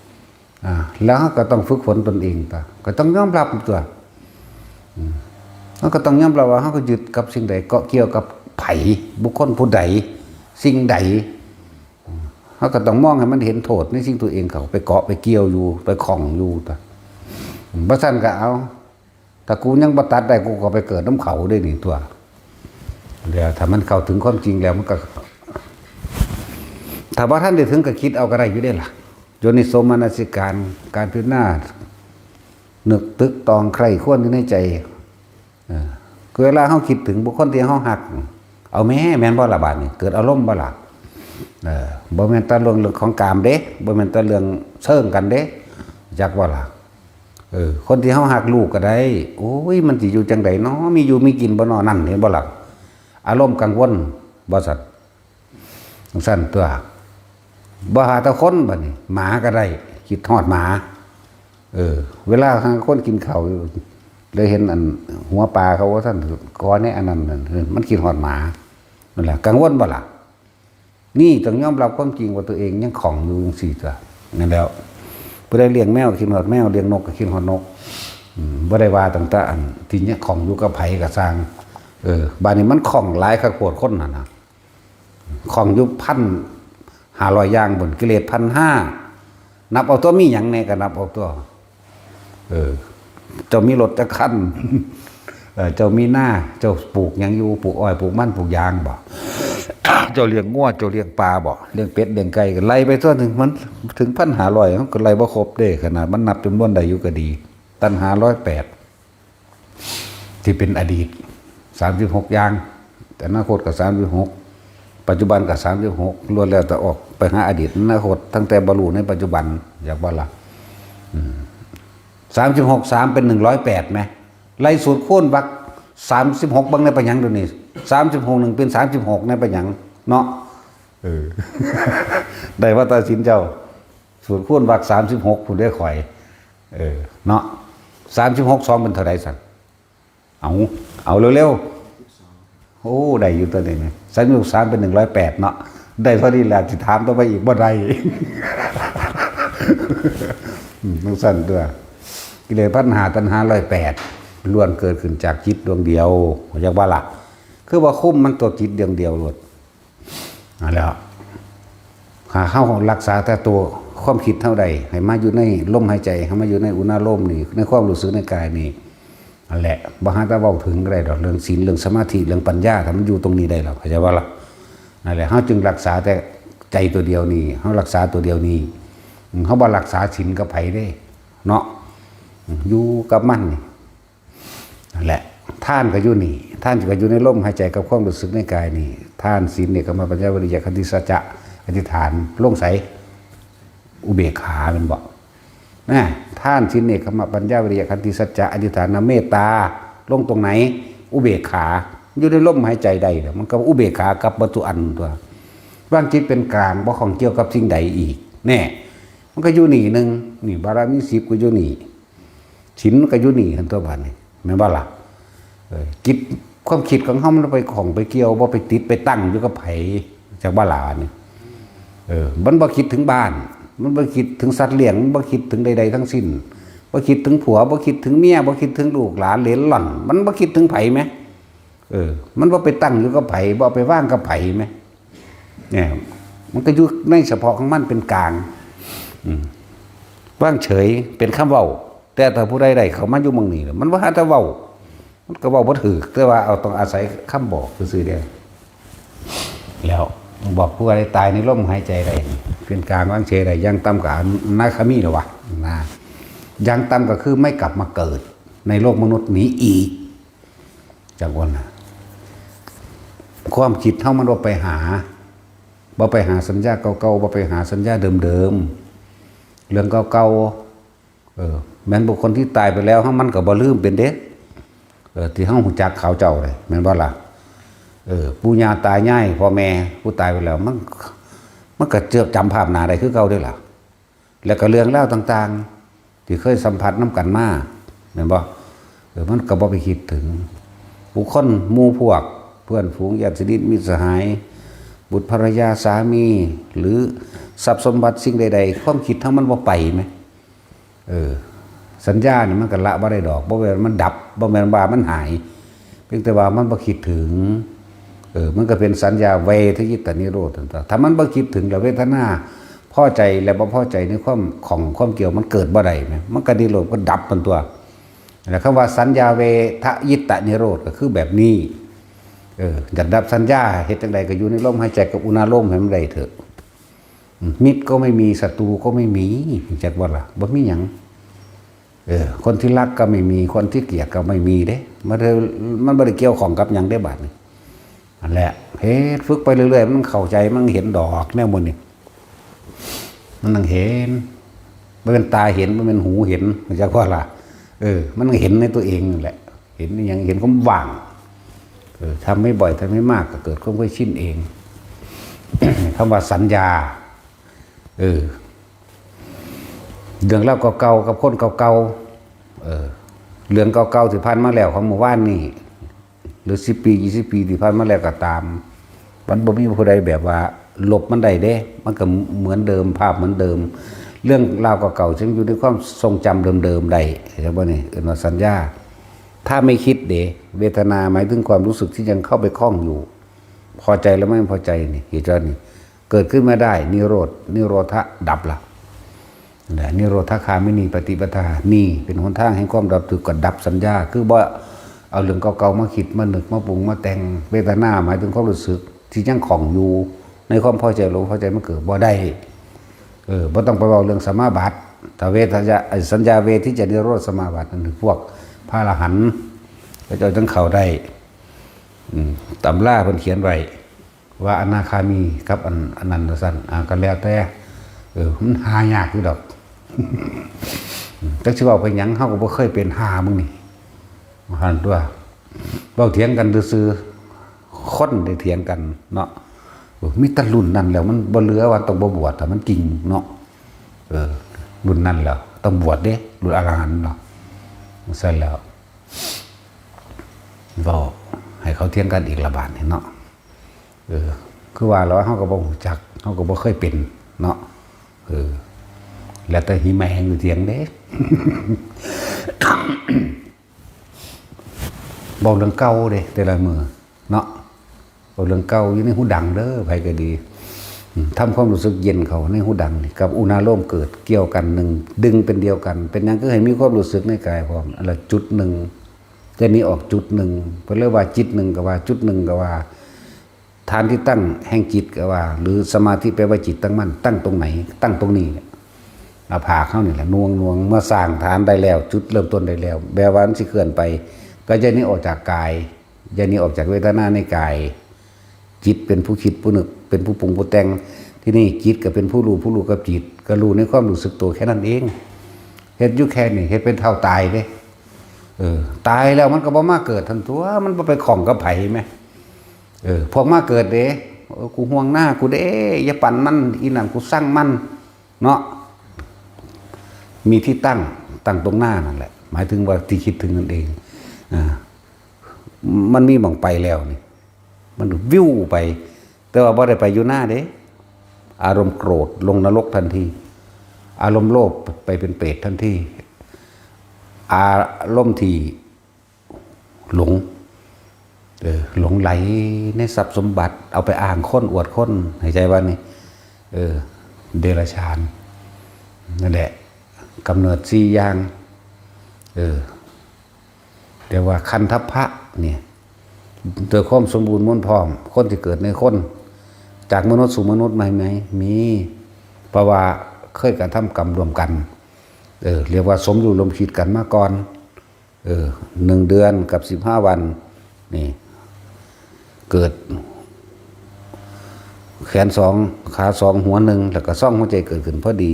ำ อ่า แล้วเฮาก็ต้องฝึกฝนตนเองตัว ก็ต้องยอมรับตัว อืม เฮาก็ต้องยอมรับว่าเฮาก็ยึดกับสิ่งใด เกาะเกี่ยวกับไผ บุคคลผู้ใด สิ่งใด เฮาก็ต้องมองให้มันเห็นโทษในสิ่งตัวเองเข้าไปเกาะไปเกี่ยวอยู่ ไปข้องอยู่ตัว บ่ซั่นก็เอา ถ้ากูยังบ่ตัดได้ กูก็ไปเกิดนำเขาเด้นี่ตัว แล้วถ้ามันเข้าถึงความจริงแล้วมันก็ ถ้าบ่ทันได้ถึงก็คิดเอาก็ได้อยู่เด้ล่ะ โยนิโสมนสิการ การพิจารณา นึกตึกตองใคร่ครวญอยู่ในใจ เออ คือเวลาเฮาคิดถึงบุคคลที่เฮาฮัก เอาแหม แม่นบ่ล่ะบาดนี้ เกิดอารมณ์บ่ล่ะ เออ บ่แม่นแต่เรื่อง เรื่องของกามเด้ บ่แม่นแต่เรื่องเชิงกันเด้ จักบ่ล่ะ เออ คนที่เฮาฮักลูกก็ได้ โอ้ย มันสิอยู่จั่งใดน้อ มีอยู่มีกินบ่น้อ นั่นเห็นบ่ล่ะ อารมณ์กังวล บ่ซั่น จั่งซั่นตัว บ่หาแต่คนบัดนี้ หมาก็ได้ คิดฮอดหมา เออ เวลาหาคนกินข้าวอยู่ เลยเห็นอันหัวปลาเขาว่าซั่น กอแหน่อันนั้นนั่น เออ มันคิดฮอดหมา นั่นแหละ กังวลบ่ล่ะ นี่ต้องยอมรับความจริงว่าตัวเองยังข้องอยู่จั่งซี้ตัว นั่นแหล้ว ผู้ใดเลี้ยงแมวคิดฮอดแมว เลี้ยงนกก็คิดฮอดนก อืม บ่ได้ว่าตั้งแต่อันที่ยังข้องอยู่กับไผก็ซ่าง เออ บาดนี้มันคล่องหลายคักโพดคนหั่นน่ะ คล่องอยู่พันห้าร้อยอย่างพุ้น กิเลสพันห้า นับเอาตัว มีหยังแหน่ก็นับเอาตัว เออ เจ้ามีรถจักคัน เออ เจ้ามีนา เจ้าปลูกหยังอยู่ ปลูกอ้อย ปลูกมัน ปลูกยางบ่ เจ้าเลี้ยงงัว เจ้าเลี้ยงปลาบ่ เลี้ยงเป็ด เลี้ยงไก่ ก็ไล่ไปทั่วถึง มันถึงพันห้าร้อย มันก็ไล่บ่ครบเด้ ขนาดมันนับจำนวนได้อยู่ก็ดี ตัณหาร้อยแปด ที่เป็นอดีต สามสิบหก อย่าง อนาคตก็ สามสิบหก ปัจจุบันก็ สามสิบหก ล้วนแล้วแต่ออกไปหาอดีต อนาคต ตั้งแต่บ่ฮู้ในปัจจุบัน อยากว่าล่ะ อืม สามสิบหก สาม เป็น หนึ่งร้อยแปด ไหม ไล่สูตรคูณวรรค สามสิบหก เบิ่งได้ไปหยังเดี๋ยวนี้ สามสิบหก หนึ่ง เป็น สามสิบหก ได้ไปหยัง เนาะ เออ ได้ว่าตัดสินเจ้า สูตรคูณวรรค สามสิบหก พุ้นได้ข่อย เออ เนาะ สามสิบหก สอง เป็นเท่าใดสั่น เอา เอาเร็วๆ โอ้ ได้อยู่ตัวนี้นะ สามสิบหก สาม เป็น หนึ่งร้อยแปด เนาะ ได้เท่านี้แหละ สิถามต่อไปอีกบ่ได้ อืม จั่งซั่นตัว กิเลสพันห้า ตัณหาร้อยแปด ล้วนเกิดขึ้นจากจิตดวงเดียว อยากว่าล่ะ คือว่าคุมมันตัวจิตดวงเดียวโลด นั่นแหละ หาเฮารักษาแต่ตัวความคิดเฮาได้ ให้มาอยู่ในลมหายใจ ให้มาอยู่ในอุณาโลมนี่ ในความรู้สึกในกายนี่ นั่นแหละ บ่หาแต่เว้าถึงก็ได้ดอก เรื่องศีล เรื่องสมาธิ เรื่องปัญญา ถ้ามันอยู่ตรงนี้ได้แล้ว เข้าใจบ่ล่ะ นั่นแหละ เฮาจึงรักษาแต่ใจตัวเดียวนี่ เฮารักษาตัวเดียวนี่ อืม เฮาบ่รักษาศีลกับไผเด้ เนาะ อืม อยู่กับมันนี่ นั่นแหละ ทานก็อยู่นี่ ทานก็อยู่ในลมหายใจกับความรู้สึกในกายนี่ ทาน ศีล เนกขัมมะ ปัญญา วิริยะ ขันติ สัจจะ อธิษฐาน ลงใส อุเบกขา แม่นบ่ นะ ทาน ศีล เนกขัมมะ ปัญญา วิริยะ ขันติ สัจจะ อธิษฐาน เมตตา ลงตรงไหน อุเบกขา อยู่ในลมหายใจได้แล้ว มันก็อุเบกขากับวัตถุอันตัว วางจิตเป็นกลาง บ่ข้องเกี่ยวกับสิ่งใดอีก แน่ มันก็อยู่นี่หนึ่ง นี่บารมีสิบก็อยู่นี่ ศีลมันก็อยู่นี่หั่นตัวบาดนี้ แม่นบ่ล่ะ เออ จิต ความคิดของเฮามันไปข้องไปเกี่ยว บ่ไปติดไปตั้งอยู่กับไผ จักบ่ล่ะนี่ เออ มันบ่คิดถึงบ้าน มันบ่คิดถึงสัตว์เลี้ยง มันบ่คิดถึงใดๆทั้งสิ้น บ่คิดถึงผัว บ่คิดถึงเมีย บ่คิดถึงลูกหลานเหลนหล่อน มันบ่คิดถึงไผแหม เออ มันบ่ไปตั้งอยู่กับไผ บ่ไปวางกับไผแหม เนี่ย มันก็อยู่ในเฉพาะของมันเป็นกลาง อืม วางเฉยเป็นคำเว้า แต่ถ้าผู้ใดได้เข้ามาอยู่หม่องนี้แล้ว มันบ่หาแต่เว้า มันก็เว้าบ่ถูก แต่ว่าเอาต้องอาศัยคำบอกซื่อๆเด้ แล้วบอกผู้ใดตายในลมหายใจใดนี่ เป็นกลางวางเฉยได้ อย่างต่ำก็อนาคามีแล้ววะ นะ อย่างต่ำก็คือไม่กลับมาเกิดในโลกมนุษย์นี้อีก จักว่านะ ความคิดเฮามันบ่ไปหา บ่ไปหาสัญญาเก่าๆ บ่ไปหาสัญญาเดิมๆ เรื่องเก่าๆ เออ แม่นบุคคลที่ตายไปแล้ว เฮามันก็บ่ลืมเป็นเด้ เออ ที่เฮารู้จักเขาเจ้าเลย แม่นบ่ล่ะ เออ ปู่ย่าตายาย พ่อแม่ผู้ตายไปแล้ว มัน มันก็เจือบจำภาพหน้าได้คือเก่าเด้ล่ะ แล้วก็เรื่องราวต่างๆ ที่เคยสัมผัสนำกันมา แม่นบ่ เออ มันก็บ่ไปคิดถึง บุคคลหมู่พวก เพื่อนฝูง ญาติสนิท มิตรสหาย บุตรภรรยา สามี หรือทรัพย์สมบัติสิ่งใดๆ ความคิดทั้งมันบ่ไปไหม เออ สัญญานี่มันก็ละบ่ได้ดอก บ่แม่นมันดับ บ่แม่นว่ามันหาย เพียงแต่ว่ามันบ่คิดถึง เออ มันก็เป็นสัญญาเวทยิตานิโรธนั่นตัว ถ้ามันบ่คิดถึงแล้วเวทนาพอใจและบ่พอใจในความข้องความเกี่ยวมันเกิดบ่ได้แหม มันก็นิโรธก็ดับมันตัว แล้วคำว่าสัญญาเวทยิตานิโรธก็คือแบบนี้ เออ อยากดับสัญญา เฮ็ดจั่งใดก็อยู่ในลมหายใจกับอุณาโลมให้มันได้เถอะ อืม มิตรก็ไม่มี ศัตรูก็ไม่มี จักว่าล่ะ บ่มีหยัง เออ คนที่รักก็ไม่มี คนที่เกลียดก็ไม่มีเด้ มันเลย มันบ่ได้เกี่ยวข้องกับหยังเด้บาดนี้ นั่นแหละ เฮ็ด ฝึกไปเรื่อยๆ มันเข้าใจ มันเห็นดอกแนวหมู่นี้ มันนั่งเห็น บ่แม่นตาเห็น บ่แม่นหูเห็น จักว่าล่ะ เออ มันเห็นในตัวเองนั่นแหละ เห็นอิหยัง เห็นความว่าง เออ ทำให้บ่อย ทำให้มาก ก็เกิดความเคยชินเอง คำว่าสัญญา เออ เรื่องราวเก่าๆ กับคนเก่าๆ เออ เรื่องเก่าๆ ที่ผ่านมาแล้วของเมื่อวานนี้ หรือ สิบ ปี ยี่สิบ ปีที่ผ่านมาแล้วก็ตาม มันบ่มีผู้ใดแบบว่าลบมันได้เด้ มันก็เหมือนเดิม ภาพเหมือนเดิม เรื่องราวเก่าๆ ซึ่งอยู่ในความทรงจำเดิมๆ ได้ เข้าใจบ่นี่ เอิ้นว่าสัญญา ถ้าไม่คิดเด้ เวทนาหมายถึงความรู้สึกที่ยังเข้าไปคล้องอยู่ พอใจแล้วไม่พอใจนี่ เหตุว่านี่ เกิดขึ้นมาได้ นิโรธ นิโรธะดับละนะ นิโรธคามินีปฏิปทา นี่เป็นหนทางแห่งความดับทุกข์ ก็ดับสัญญา คือบ่เอาเรื่องเก่าๆมาคิด มานึก มาปรุง มาแต่ง เวทนาหมายถึงความรู้สึกที่ยังคล้องอยู่ ในความพอใจหลงพอใจมันเกิดบ่ได้ เออ บ่ต้องไปเว้าเรื่องสมาบัติ ถ้าเวทยะ ไอ้สัญญาเวทิจจะนิโรธสมาบัติ นั่นคือพวกพระอรหันต์ เขาเจ้าจั่งเข้าได้ อืม ตำราเพิ่นเขียนไว้ ว่าอนาคามีกับอัน อันนั้นว่าซั่น อ่า ก็แล้วแต่ เออ มันหายากอยู่ดอก อืม จักสิเว้าไปหยัง เฮาก็บ่เคยเป็น หามึงนี่ หั่นตัว เว้าเถียงกันซื่อๆ คนได้เถียงกันเนาะ เออ มีแต่รุ่นนั้นแล้ว มันบ่เหลือว่าต้องบ่บวช ถ้ามันจริงเนาะ เออ รุ่นนั้นแล้ว ต้องบวชเด้ รุ่นอรหันต์เนาะ ซั่นแล้ว เว้าให้เขาเถียงกันอีกละบาดนี่เนาะ เออ คือว่าแล้ว เฮาก็บ่ฮู้จัก เฮาก็บ่เคยเป็นเนาะ เออ แล้วแต่หิแมงอยู่เถียงเด้ เว้าเรื่องเก่าเด้ แต่ละมื้อเนาะ เว้าเรื่องเก่าอยู่ในหูดังเด้อ ไผก็ดี อืม ทำความรู้สึกเย็นเข้าในหูดังนี่ กับอุณาโลมเกิดเกี่ยวกัน หนึ่ง ดึงเป็นเดียวกัน เป็นหยังคือให้มีความรู้สึกในกายพร้อม อันละจุดหนึ่ง แต่นี้ออกจุดหนึ่ง เพิ่นเลยว่าจิตหนึ่งก็ว่า จุดหนึ่งก็ว่า ฐานที่ตั้งแห่งจิตก็ว่า หรือสมาธิแปลว่าจิตตั้งมั่น ตั้งตรงไหน ตั้งตรงนี้แหละ หน้าผากเฮานี่แหละ หน่วงๆ เมื่อสร้างฐานได้แล้ว จุดเริ่มต้นได้แล้ว แปลว่ามันสิเคลื่อนไป ก็จะหนีออกจากกาย จะหนีออกจากเวทนาในกาย จิตเป็นผู้คิดผู้นึก เป็นผู้ปรุงผู้แต่ง ที่นี่จิตก็เป็นผู้รู้ ผู้รู้กับจิต ก็รู้ในความรู้สึกตัวแค่นั้นเอง เฮ็ดอยู่แค่นี้ เฮ็ดเป็นเท่าตายเด้ เออ ตายแล้วมันก็บ่มาเกิดทันตัว มันบ่ไปข้องกับไผแหม เออ พวกมาเกิดเด้ เออ กูห่วงหน้ากูเด้ อย่าปั่นมัน อีนั่นกูซังมัน เนาะ มีที่ตั้ง ตั้งตรงหน้านั่นแหละ หมายถึงว่าที่คิดถึงนั่นเอง อ่า มันมีหม่องไปแล้วนี่ มันวิวไป แต่ว่าบ่ได้ไปอยู่หน้าเด้ อารมณ์โกรธลงนรกทันที อารมณ์โลภไปเป็นเปรตทันที อารมณ์ที่หลง เออ หลงไหลในทรัพย์สมบัติ เอาไปอ้างคนอวดคน ให้ใจว่านี่ เออ เดรัจฉาน นั่นแหละ กำเนิดสี่อย่าง เออ เรียกว่าคันธัพพะเนี่ย โดยความสมบูรณ์มวลพร้อม คนที่เกิดในคน จากมนุษย์สู่มนุษย์ใหม่ไหม มี เพราะว่าเคยกระทำกรรมร่วมกัน เออ เรียกว่าสมรู้ร่วมคิดกันมาก่อน เออ หนึ่งเดือนกับสิบห้าวัน นี่ เกิด แขนสอง ขาสอง หัวหนึ่ง แล้วก็ซ่องหัวใจเกิดขึ้นพอดี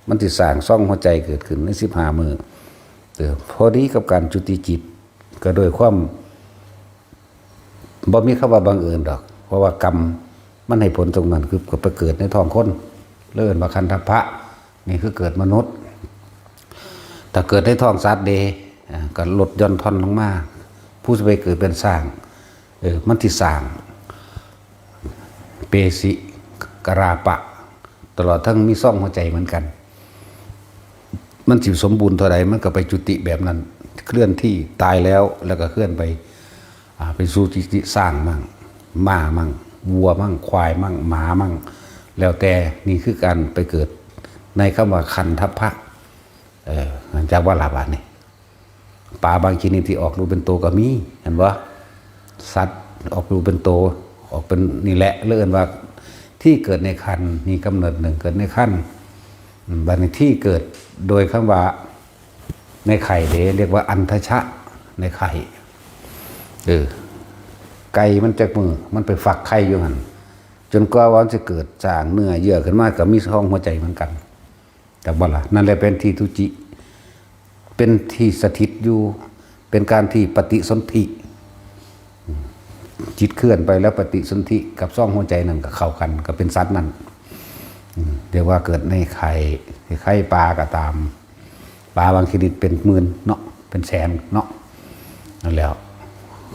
มันสิสร้างซ่องหัวใจเกิดขึ้นในสิบห้ามื้อ เออ พอดีกับการจุติจิต ก็โดยความ บ่มีคำว่าบังเอิญดอก เพราะว่ากรรมมันให้ผลตรงนั้น คือก็ไปเกิดในท้องคน เลยเอิ้นว่าคันธัพพะ นี่คือเกิดมนุษย์ ถ้าเกิดในท้องสัตว์เด้ อ่า ก็ลดหย่อนทอนลงมา ผู้สิไปเกิดเป็นช้าง เออ มันสิสร้าง เปสิกราปะ ตลอดทั้งมีซ่องหัวใจเหมือนกัน มันสิสมบูรณ์เท่าใด มันก็ไปจุติแบบนั้น เคลื่อนที่ ตายแล้ว แล้วก็เคลื่อนไป อ่า ไปสู่จิติช้างมั่ง ม้ามั่ง วัวมั่ง ควายมั่ง หมามั่ง แล้วแต่ นี่คือการไปเกิดในคำว่าคันธัพพะ เออ จักว่าล่ะบาดนี้ ปลาบางชนิดที่ออกลูกเป็นโตก็มี เห็นบ่ สัตว์ออกลูกเป็นโต ออกเป็นนี่แหละ เลยเอิ้นว่าที่เกิดในครรภ์ นี่กำเนิดหนึ่ง เกิดในครรภ์ อืม บัดนี้ที่เกิดโดยคำว่าในไข่เด้ เรียกว่าอัณฑชะ ในไข่ เออ ไก่มันจักมือ มันไปฟักไข่อยู่หั่น จนกว่าว่ามันสิเกิดสร้างเนื้อเยื่อขึ้นมา ก็มีซ่องหัวใจเหมือนกัน จักบ่ล่ะ นั่นแหละเป็นที่ทุจิ เป็นที่สถิตอยู่ เป็นการที่ปฏิสนธิ จิตเคลื่อนไปแล้วปฏิสนธิกับซ่องหัวใจนั่นก็เข้ากัน ก็เป็นสัตว์นั่น อืม เรียกว่าเกิดในไข่ ไข่ปลาก็ตาม ปลาบางชนิดเป็นหมื่นเนาะ เป็นแสนเนาะ นั่นแหล้ว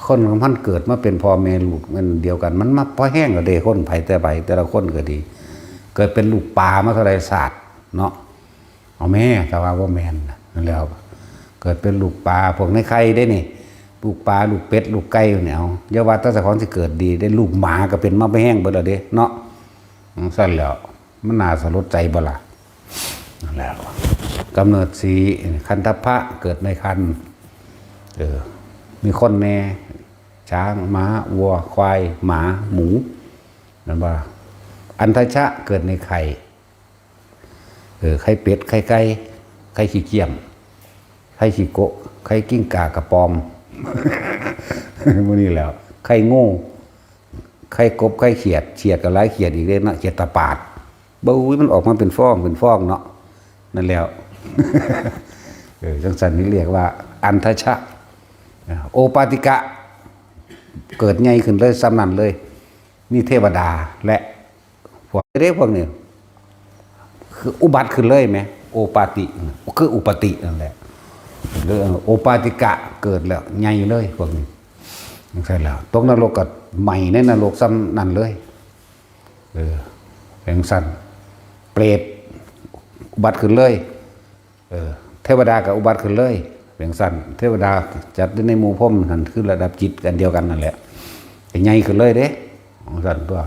คนของมันเกิดมาเป็นพ่อแม่ลูกมันเดียวกัน มันมาพอแห้งก็เด้ คนไผแต่ไผ แต่ละคนก็ดี เกิดเป็นลูกปลามาเท่าใดชาติเนาะ เอาแม่ แต่ว่าบ่แม่นนะ นั่นแหล้ว เ เกิดเป็นลูกปลาพวกในไข่เด้นี่ ลูกปลา ลูกเป็ด ลูกไก่เนี่ย เอา อย่าว่าแต่เจ้าของสิเกิดดีเด้ ลูกหมาก็เป็นมาไปแห้งเบิดแล้วเด้เนาะ อืม ซั่นแหล้ว มันน่าสลดใจบ่ล่ะ นั่นแหละ กำเนิดสี คันทัพพะ เกิดในคัน เออ มีคนแน่ ช้าง ม้า วัว ควาย หมา หมู นั่นว่า อันทชะ เกิดในไข่ เออ ไข่เป็ด ไข่ไก่ ไข่ขี้เกียม ไข่ขี้โกะ ไข่กิ้งก่ากระปอม มื้อนี้แหล้ว ไข่งู ไข่กบ ไข่เขียด เขียดก็หลายเขียดอีกเด้เนาะ เขียดตาปาด บ่อุ้ย มันออกมาเป็นฟอง เป็นฟองเนาะ นั่นแหล้ว เออ จังซั่นนี่เรียกว่า อันทชะ โอปาติกะ เกิดใหญ่ขึ้นเลย ส่ำนั้นเลย มีเทวดา และ พวกเด้ พวกนี้ คืออุบัติขึ้นเลยแหม โอปาติ คืออุปตินั่นแหละ หรือโอปาติกะ เกิดแล้ว ใหญ่เลย พวกนี้ จังซั่นแล้ว ตกนรกก็ไหม้ในนรกส่ำนั้นเลย เออ จังซั่น เปรต อุบัติขึ้นเลย เออ เทวดาก็อุบัติขึ้นเลย จังซั่น เทวดาจัดอยู่ในหมู่พรหมหั่น คือระดับจิตอันเดียวกันนั่นแหละ ก็ใหญ่ขึ้นเลยเด้ จังซั่นตัว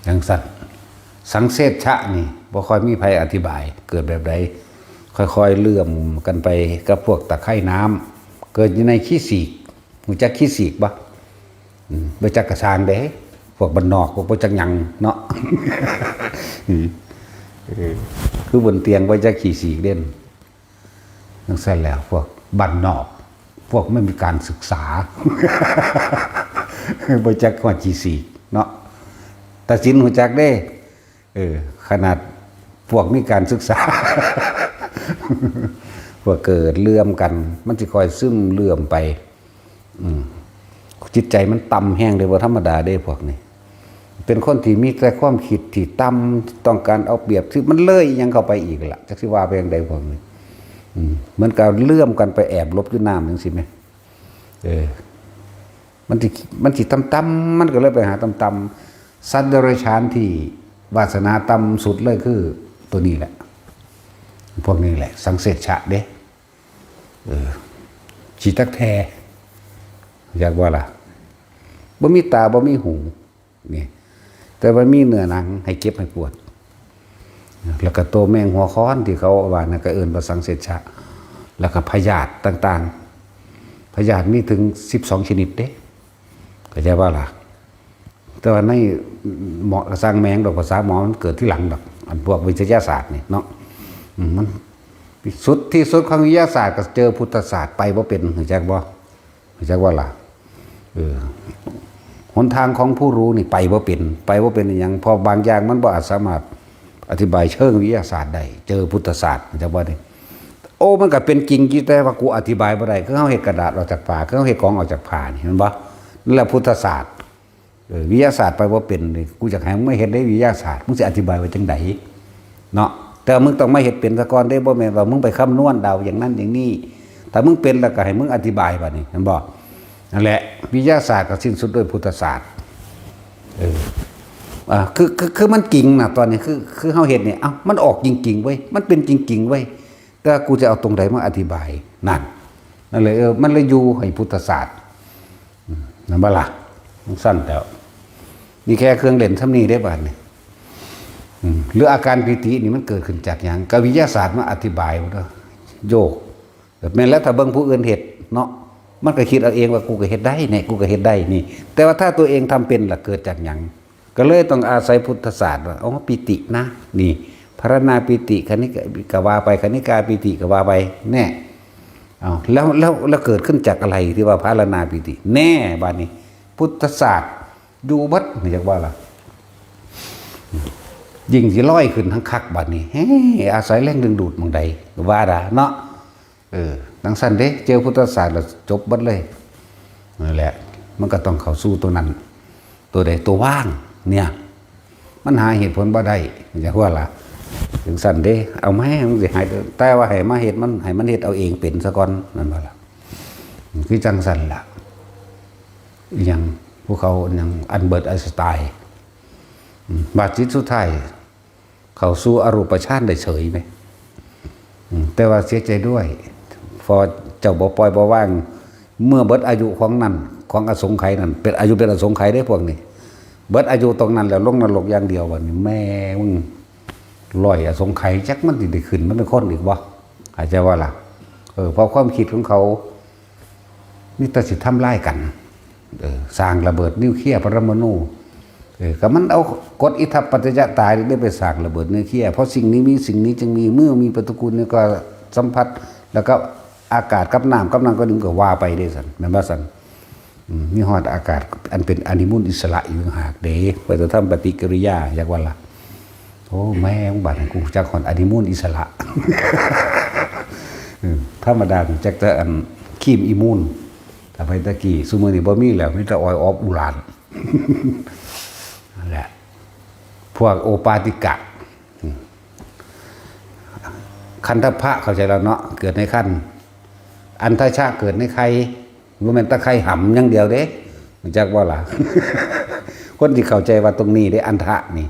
จังซั่น สังเสชชะนี่ บ่ค่อยมีไผอธิบาย เกิดแบบใด ค่อยๆเลื่อมกันไปกับพวกตะไคร่น้ำ เกิดอยู่ในขี้สีก ฮู้จักขี้สีกบ่ อืม บ่จักกะซ่างเด้ พวกบ้านนอก พวกบ่จักหยังเนาะ อืม เออ คือบนเตียงบ่จักขี้สีกเด่น จังซั่นแหล้ว พวกบ้านนอก พวกไม่มีการศึกษา บ่จักฮอดขี้สีกเนาะ ตาสินฮู้จักเด้ เออ ขนาดพวกมีการศึกษา พวกเกิดเลื่อมกัน มันสิค่อยซึมเลื่อมไป อืม จิตใจมันต่ำแฮงเด้ บ่ธรรมดาเด้ พวกนี้ เป็นคนที่มีแต่ความคิดที่ต่ำ ต้องการเอาเปรียบ ที่มันเลยอิหยังเข้าไปอีกล่ะ จักสิว่าไปจั่งใด พวกนี้ อืม เหมือนกับเลื่อมกันไปแอบหลบอยู่น้ำจังซี่แหม เออ มันสิ มันสิต่ำๆ มันก็เลยไปหาต่ำๆ สัตว์เดรัจฉานที่วาสนาต่ำสุดเลยคือตัวนี้แหละ พวกนี้แหละ สังเสชชะเด้ เออ ขี้ตักแท อยากว่าล่ะ บ่มีตา บ่มีหู นี่ แต่ว่ามีเนื้อหนังให้เจ็บให้ปวด แล้วก็ตัวแมงหัวค้อนที่เขาว่านั่นก็เอิ้นว่าสังเสชชะ แล้วก็พยาธิต่างๆ พยาธิมีถึงสิบสองชนิดเด้ เข้าใจว่าล่ะ แต่ว่าในหมอ สร้างแมงดอก ภาษาหมอมันเกิดที่หลังดอก อันพวกวิทยาศาสตร์นี่เนาะ อืม มัน สุดที่สุดของวิทยาศาสตร์ก็เจอพุทธศาสตร์ ไปบ่เป็น รู้จักบ่ รู้จักว่าล่ะ เออ หนทางของผู้รู้นี่ไปบ่เป็น ไปบ่เป็นอิหยัง เพราะบางอย่างมันบ่อาจสามารถอธิบายเชิงวิทยาศาสตร์ได้ เจอพุทธศาสตร์ รู้จักบ่นี่ โอ้ มันก็เป็นจริงอยู่ แต่ว่ากูอธิบายบ่ได้ คือเฮาเฮ็ดกระดาษออกจากผ้า คือเฮาเฮ็ดของออกจากผ้านี่ เห็นบ่ นั่นแหละพุทธศาสตร์ เออ วิทยาศาสตร์ไปบ่เป็นนี่ กูอยากให้มึงมาเฮ็ดได้วิทยาศาสตร์ มึงสิอธิบายว่าจั่งใดเนาะ แต่มึงต้องมาเฮ็ดเป็นซะก่อนเด้ บ่แม่นว่ามึงไปคำนวณเดาอย่างนั้นอย่างนี้ ถ้ามึงเป็นแล้วก็ให้มึงอธิบายบัดนี้ เห็นบ่ นั่นแหละ วิทยาศาสตร์ก็สิ้นสุดด้วยพุทธศาสตร์ เออ อ่า คือ คือ คือมันจริงน่ะ ตอนนี้ คือ คือเฮาเฮ็ดนี่ เอ้า มันออกจริงๆ เว้ย มันเป็นจริงๆ เว้ย แต่กูจะเอาตรงใดมาอธิบาย นั่น นั่นเลย เออ มันเลยอยู่ให้พุทธศาสตร์ อืม นั่นบ่ล่ะ มันสั้นแล้ว นี่แค่เครื่องเล่นส่ำนี้เด้ บาดนี้ อืม หรืออาการปีตินี่มันเกิดขึ้นจากหยัง ก็วิทยาศาสตร์มาอธิบายหมดแล้ว โยก แบบแม่นแล้ว ถ้าเบิ่งผู้อื่นเฮ็ดเนาะ มันก็คิดเอาเองว่า กูก็เฮ็ดได้เนี่ย กูก็เฮ็ดได้นี่ แต่ว่าถ้าตัวเองทำเป็นล่ะ เกิดจากหยัง ก็เลยต้องอาศัยพุทธศาสตร์ว่า อ๋อ ปีตินะ นี่ พาราณาปีติ คณิกะ ก็ว่าไป คณิกาปีติก็ว่าไป แน่ เอา แล้ว แล้ว แล้วเกิดขึ้นจากอะไรที่ว่าพาราณาปีติ แน่ บาดนี้ พุทธศาสตร์อยู่เบิด นี่จักว่าล่ะ ยิ่งสิลอยขึ้นทั้งคัก บาดนี้ เฮ้ อาศัยแรงดึงดูดหม่องใด ก็ว่าล่ะเนาะ เออ จั่งซั่นเด้ เจอพุทธศาสตร์แล้วจบเบิดเลย นั่นแหละ มันก็ต้องเข้าสู่ตัวนั้น ตัวใด ตัวว่าง เนี่ย มันหาเหตุผลบ่ได้ จักว่าล่ะ จั่งซั่นเด้ เอามาให้มันสิหาย แต่ว่าให้มาเฮ็ดมัน ให้มันเฮ็ดเอาเองเป็นซะก่อน นั่นบ่ล่ะ คือจั่งซั่นล่ะ อิหยัง พวกเขาอิหยัง อัลเบิร์ตไอน์สไตน์ อืม บาดจิตสุดท้าย เข้าสู่อรูปฌานได้เฉยไหม อืม แต่ว่าเสียใจด้วย พอเจ้าบ่ปล่อยบ่วาง เมื่อเบิดอายุของนั่น ของอสงไขยนั่น เป็นอายุเป็นอสงไขยเด้พวกนี้ เบิดอายุตรงนั้นแล้วลงนรกอย่างเดียว บัดนี้แม่มึงร้อยอสงไขย จักมันสิได้ขึ้นมาเป็นคนอีกบ่ เข้าใจว่าล่ะ เออ เพราะความคิดของเขา นี่แต่สิทำลายกัน เออ สร้างระเบิดนิวเคลียร์ปรมาณู เออ ก็มันเอากฎอิทัปปัจจยตานี่ได้ไปสร้างระเบิดนิวเคลียร์ เพราะสิ่งนี้มีสิ่งนี้จึงมี เมื่อมีปฏิกูลนี่ก็สัมผัส แล้วก็อากาศกับน้ำกับน้ำก็ดึงก็ว่าไปเด้ซั่น แม่นบ่ซั่น อืม มีฮอดอากาศอันเป็นอนุมูลอิสระอยู่ต่างหากเด้ ไปจะทำปฏิกิริยา อยากว่าล่ะ โอ้ แม่ง บัดนี้กูจักฮอดอนุมูลอิสระ อืม ธรรมดากูจักแต่อันครีมอิมูน แต่ไปตะกี้ ซุมื้อนี้บ่มีแล้ว มีแต่ออยออฟอุราน นั่นแหละ พวกโอปาติกะ อืม คันธพะเข้าใจแล้วเนาะ เกิดในคัน อันทชะเกิดในไข่ บ่แม่นแต่ไข่หำอย่างเดียวเด้ รู้จักบ่ล่ะ คนที่เข้าใจว่าตรงนี้เด้ อันทะนี่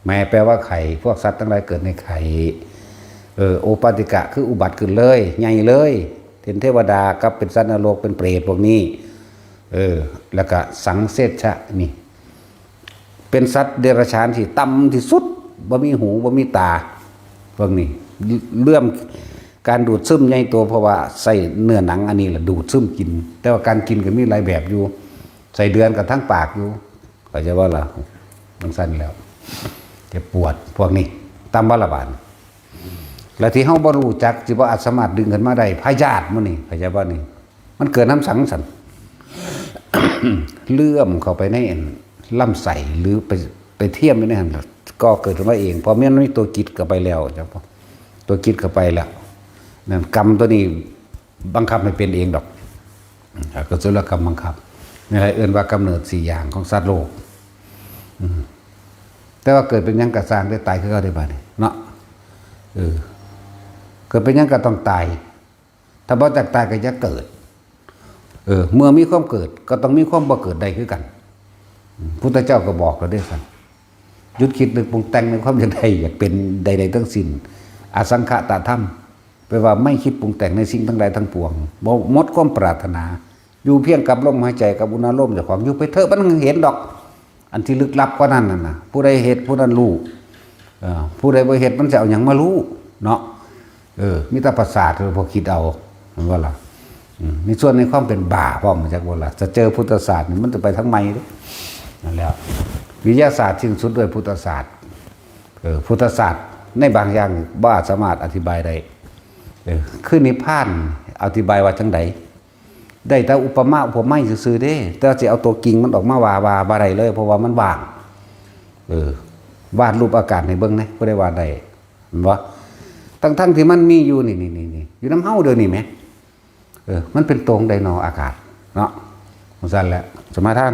แม่แปลว่าไข่ พวกสัตว์ทั้งหลายเกิดในไข่ เออ โอปาติกะคืออุบัติขึ้นเลย ใหญ่เลย เป็นเทวดากับเป็นสัตว์นรก เป็นเปรตพวกนี้ เออ แล้วก็สังเสชชะนี่ เป็นสัตว์เดรัจฉานที่ต่ำที่สุด บ่มีหู บ่มีตา พวกนี้ เรื่องการดูดซึมใหญ่โต เพราะว่าใส่เนื้อหนังอันนี้แหละดูดซึมกิน แต่ว่าการกินก็มีหลายแบบอยู่ ใส่เดือนกับทั้งปากอยู่ เข้าใจบ่ล่ะ จั่งซั่นแล้ว เจ็บปวด พวกนี้ ต่ำบ่ล่ะบาด และที่เฮาบ่รู้จัก สิบ่อาจสามารถดึงขึ้นมาได้ พยาธิมื้อนี้ เข้าใจบ่นี่ มันเกิดนำสังซั่น เลื่อมเข้าไปในลำไส้ หรือไป ไปเทียมอยู่ในหั่น ก็เกิดขึ้นมาเอง เพราะมันมีตัวกิดเข้าไปแล้ว เจ้า ตัวกิดเข้าไปแล้ว นั่นกรรมตัวนี้บังคับให้เป็นเองดอก อ่า ก็สุรกรรมบังคับ นี่แหละเอิ้นว่ากำเนิดสี่อย่างของสัตว์โลก อืม แต่ว่าเกิดเป็นหยังก็ซ่างได้ ตายคือเก่าได้บาดนี้เนาะ เออ เกิดเป็นหยังก็ต้องตาย ถ้าบ่จักตายก็อย่าเกิด เออ เมื่อมีความเกิดก็ต้องมีความบ่เกิดได้คือกัน พุทธเจ้าก็บอกแล้วเด้ซั่น หยุดคิดนึกปรุงแต่งในความอยากได้ อยากเป็นใดๆทั้งสิ้น อสังขตธรรม แปลว่าไม่คิดปรุงแต่งในสิ่งทั้งหลายทั้งปวง บ่หมดความปรารถนา อยู่เพียงกับลมหายใจกับอุณาโลมเจ้าของ อยู่ไปเถอะ มันเห็นดอก อันที่ลึกลับกว่านั้นน่ะนะ ผู้ใดเฮ็ดผู้นั้นรู้ เออ ผู้ใดบ่เฮ็ดมันจะเอาหยังมารู้เนาะ เออ มีแต่ประสาท เออ พอคิดเอา แม่นบ่ล่ะ อืม มีส่วนในความเป็นบ้าพร้อม จักบ่ล่ะ จะเจอพุทธศาสตร์นี่มันจะไปทางใหม่เด้ นั่นแหละ วิทยาศาสตร์สิ้นสุดด้วยพุทธศาสตร์ เออ พุทธศาสตร์ในบางอย่างบ่อาจสามารถอธิบายได้ เออ คือนิพพานอธิบายว่าจั่งใด ได้แต่อุปมาอุปไมยซื่อๆเด้ แต่สิเอาตัวจริงมันออกมาว่า ว่าบ่ได้เลย เพราะว่ามันว่าง เออ วาดรูปอากาศให้เบิ่งแหน่ ผู้ใดวาดได้ แม่นบ่ ทั้งๆที่มันมีอยู่นี่ นี่ นี่ นี่ อยู่นำเฮาเดี๋ยวนี้แหม เออ มันเป็นโตจั่งใดนออากาศ เนาะ จั่งซั่นแหละ สมาทาน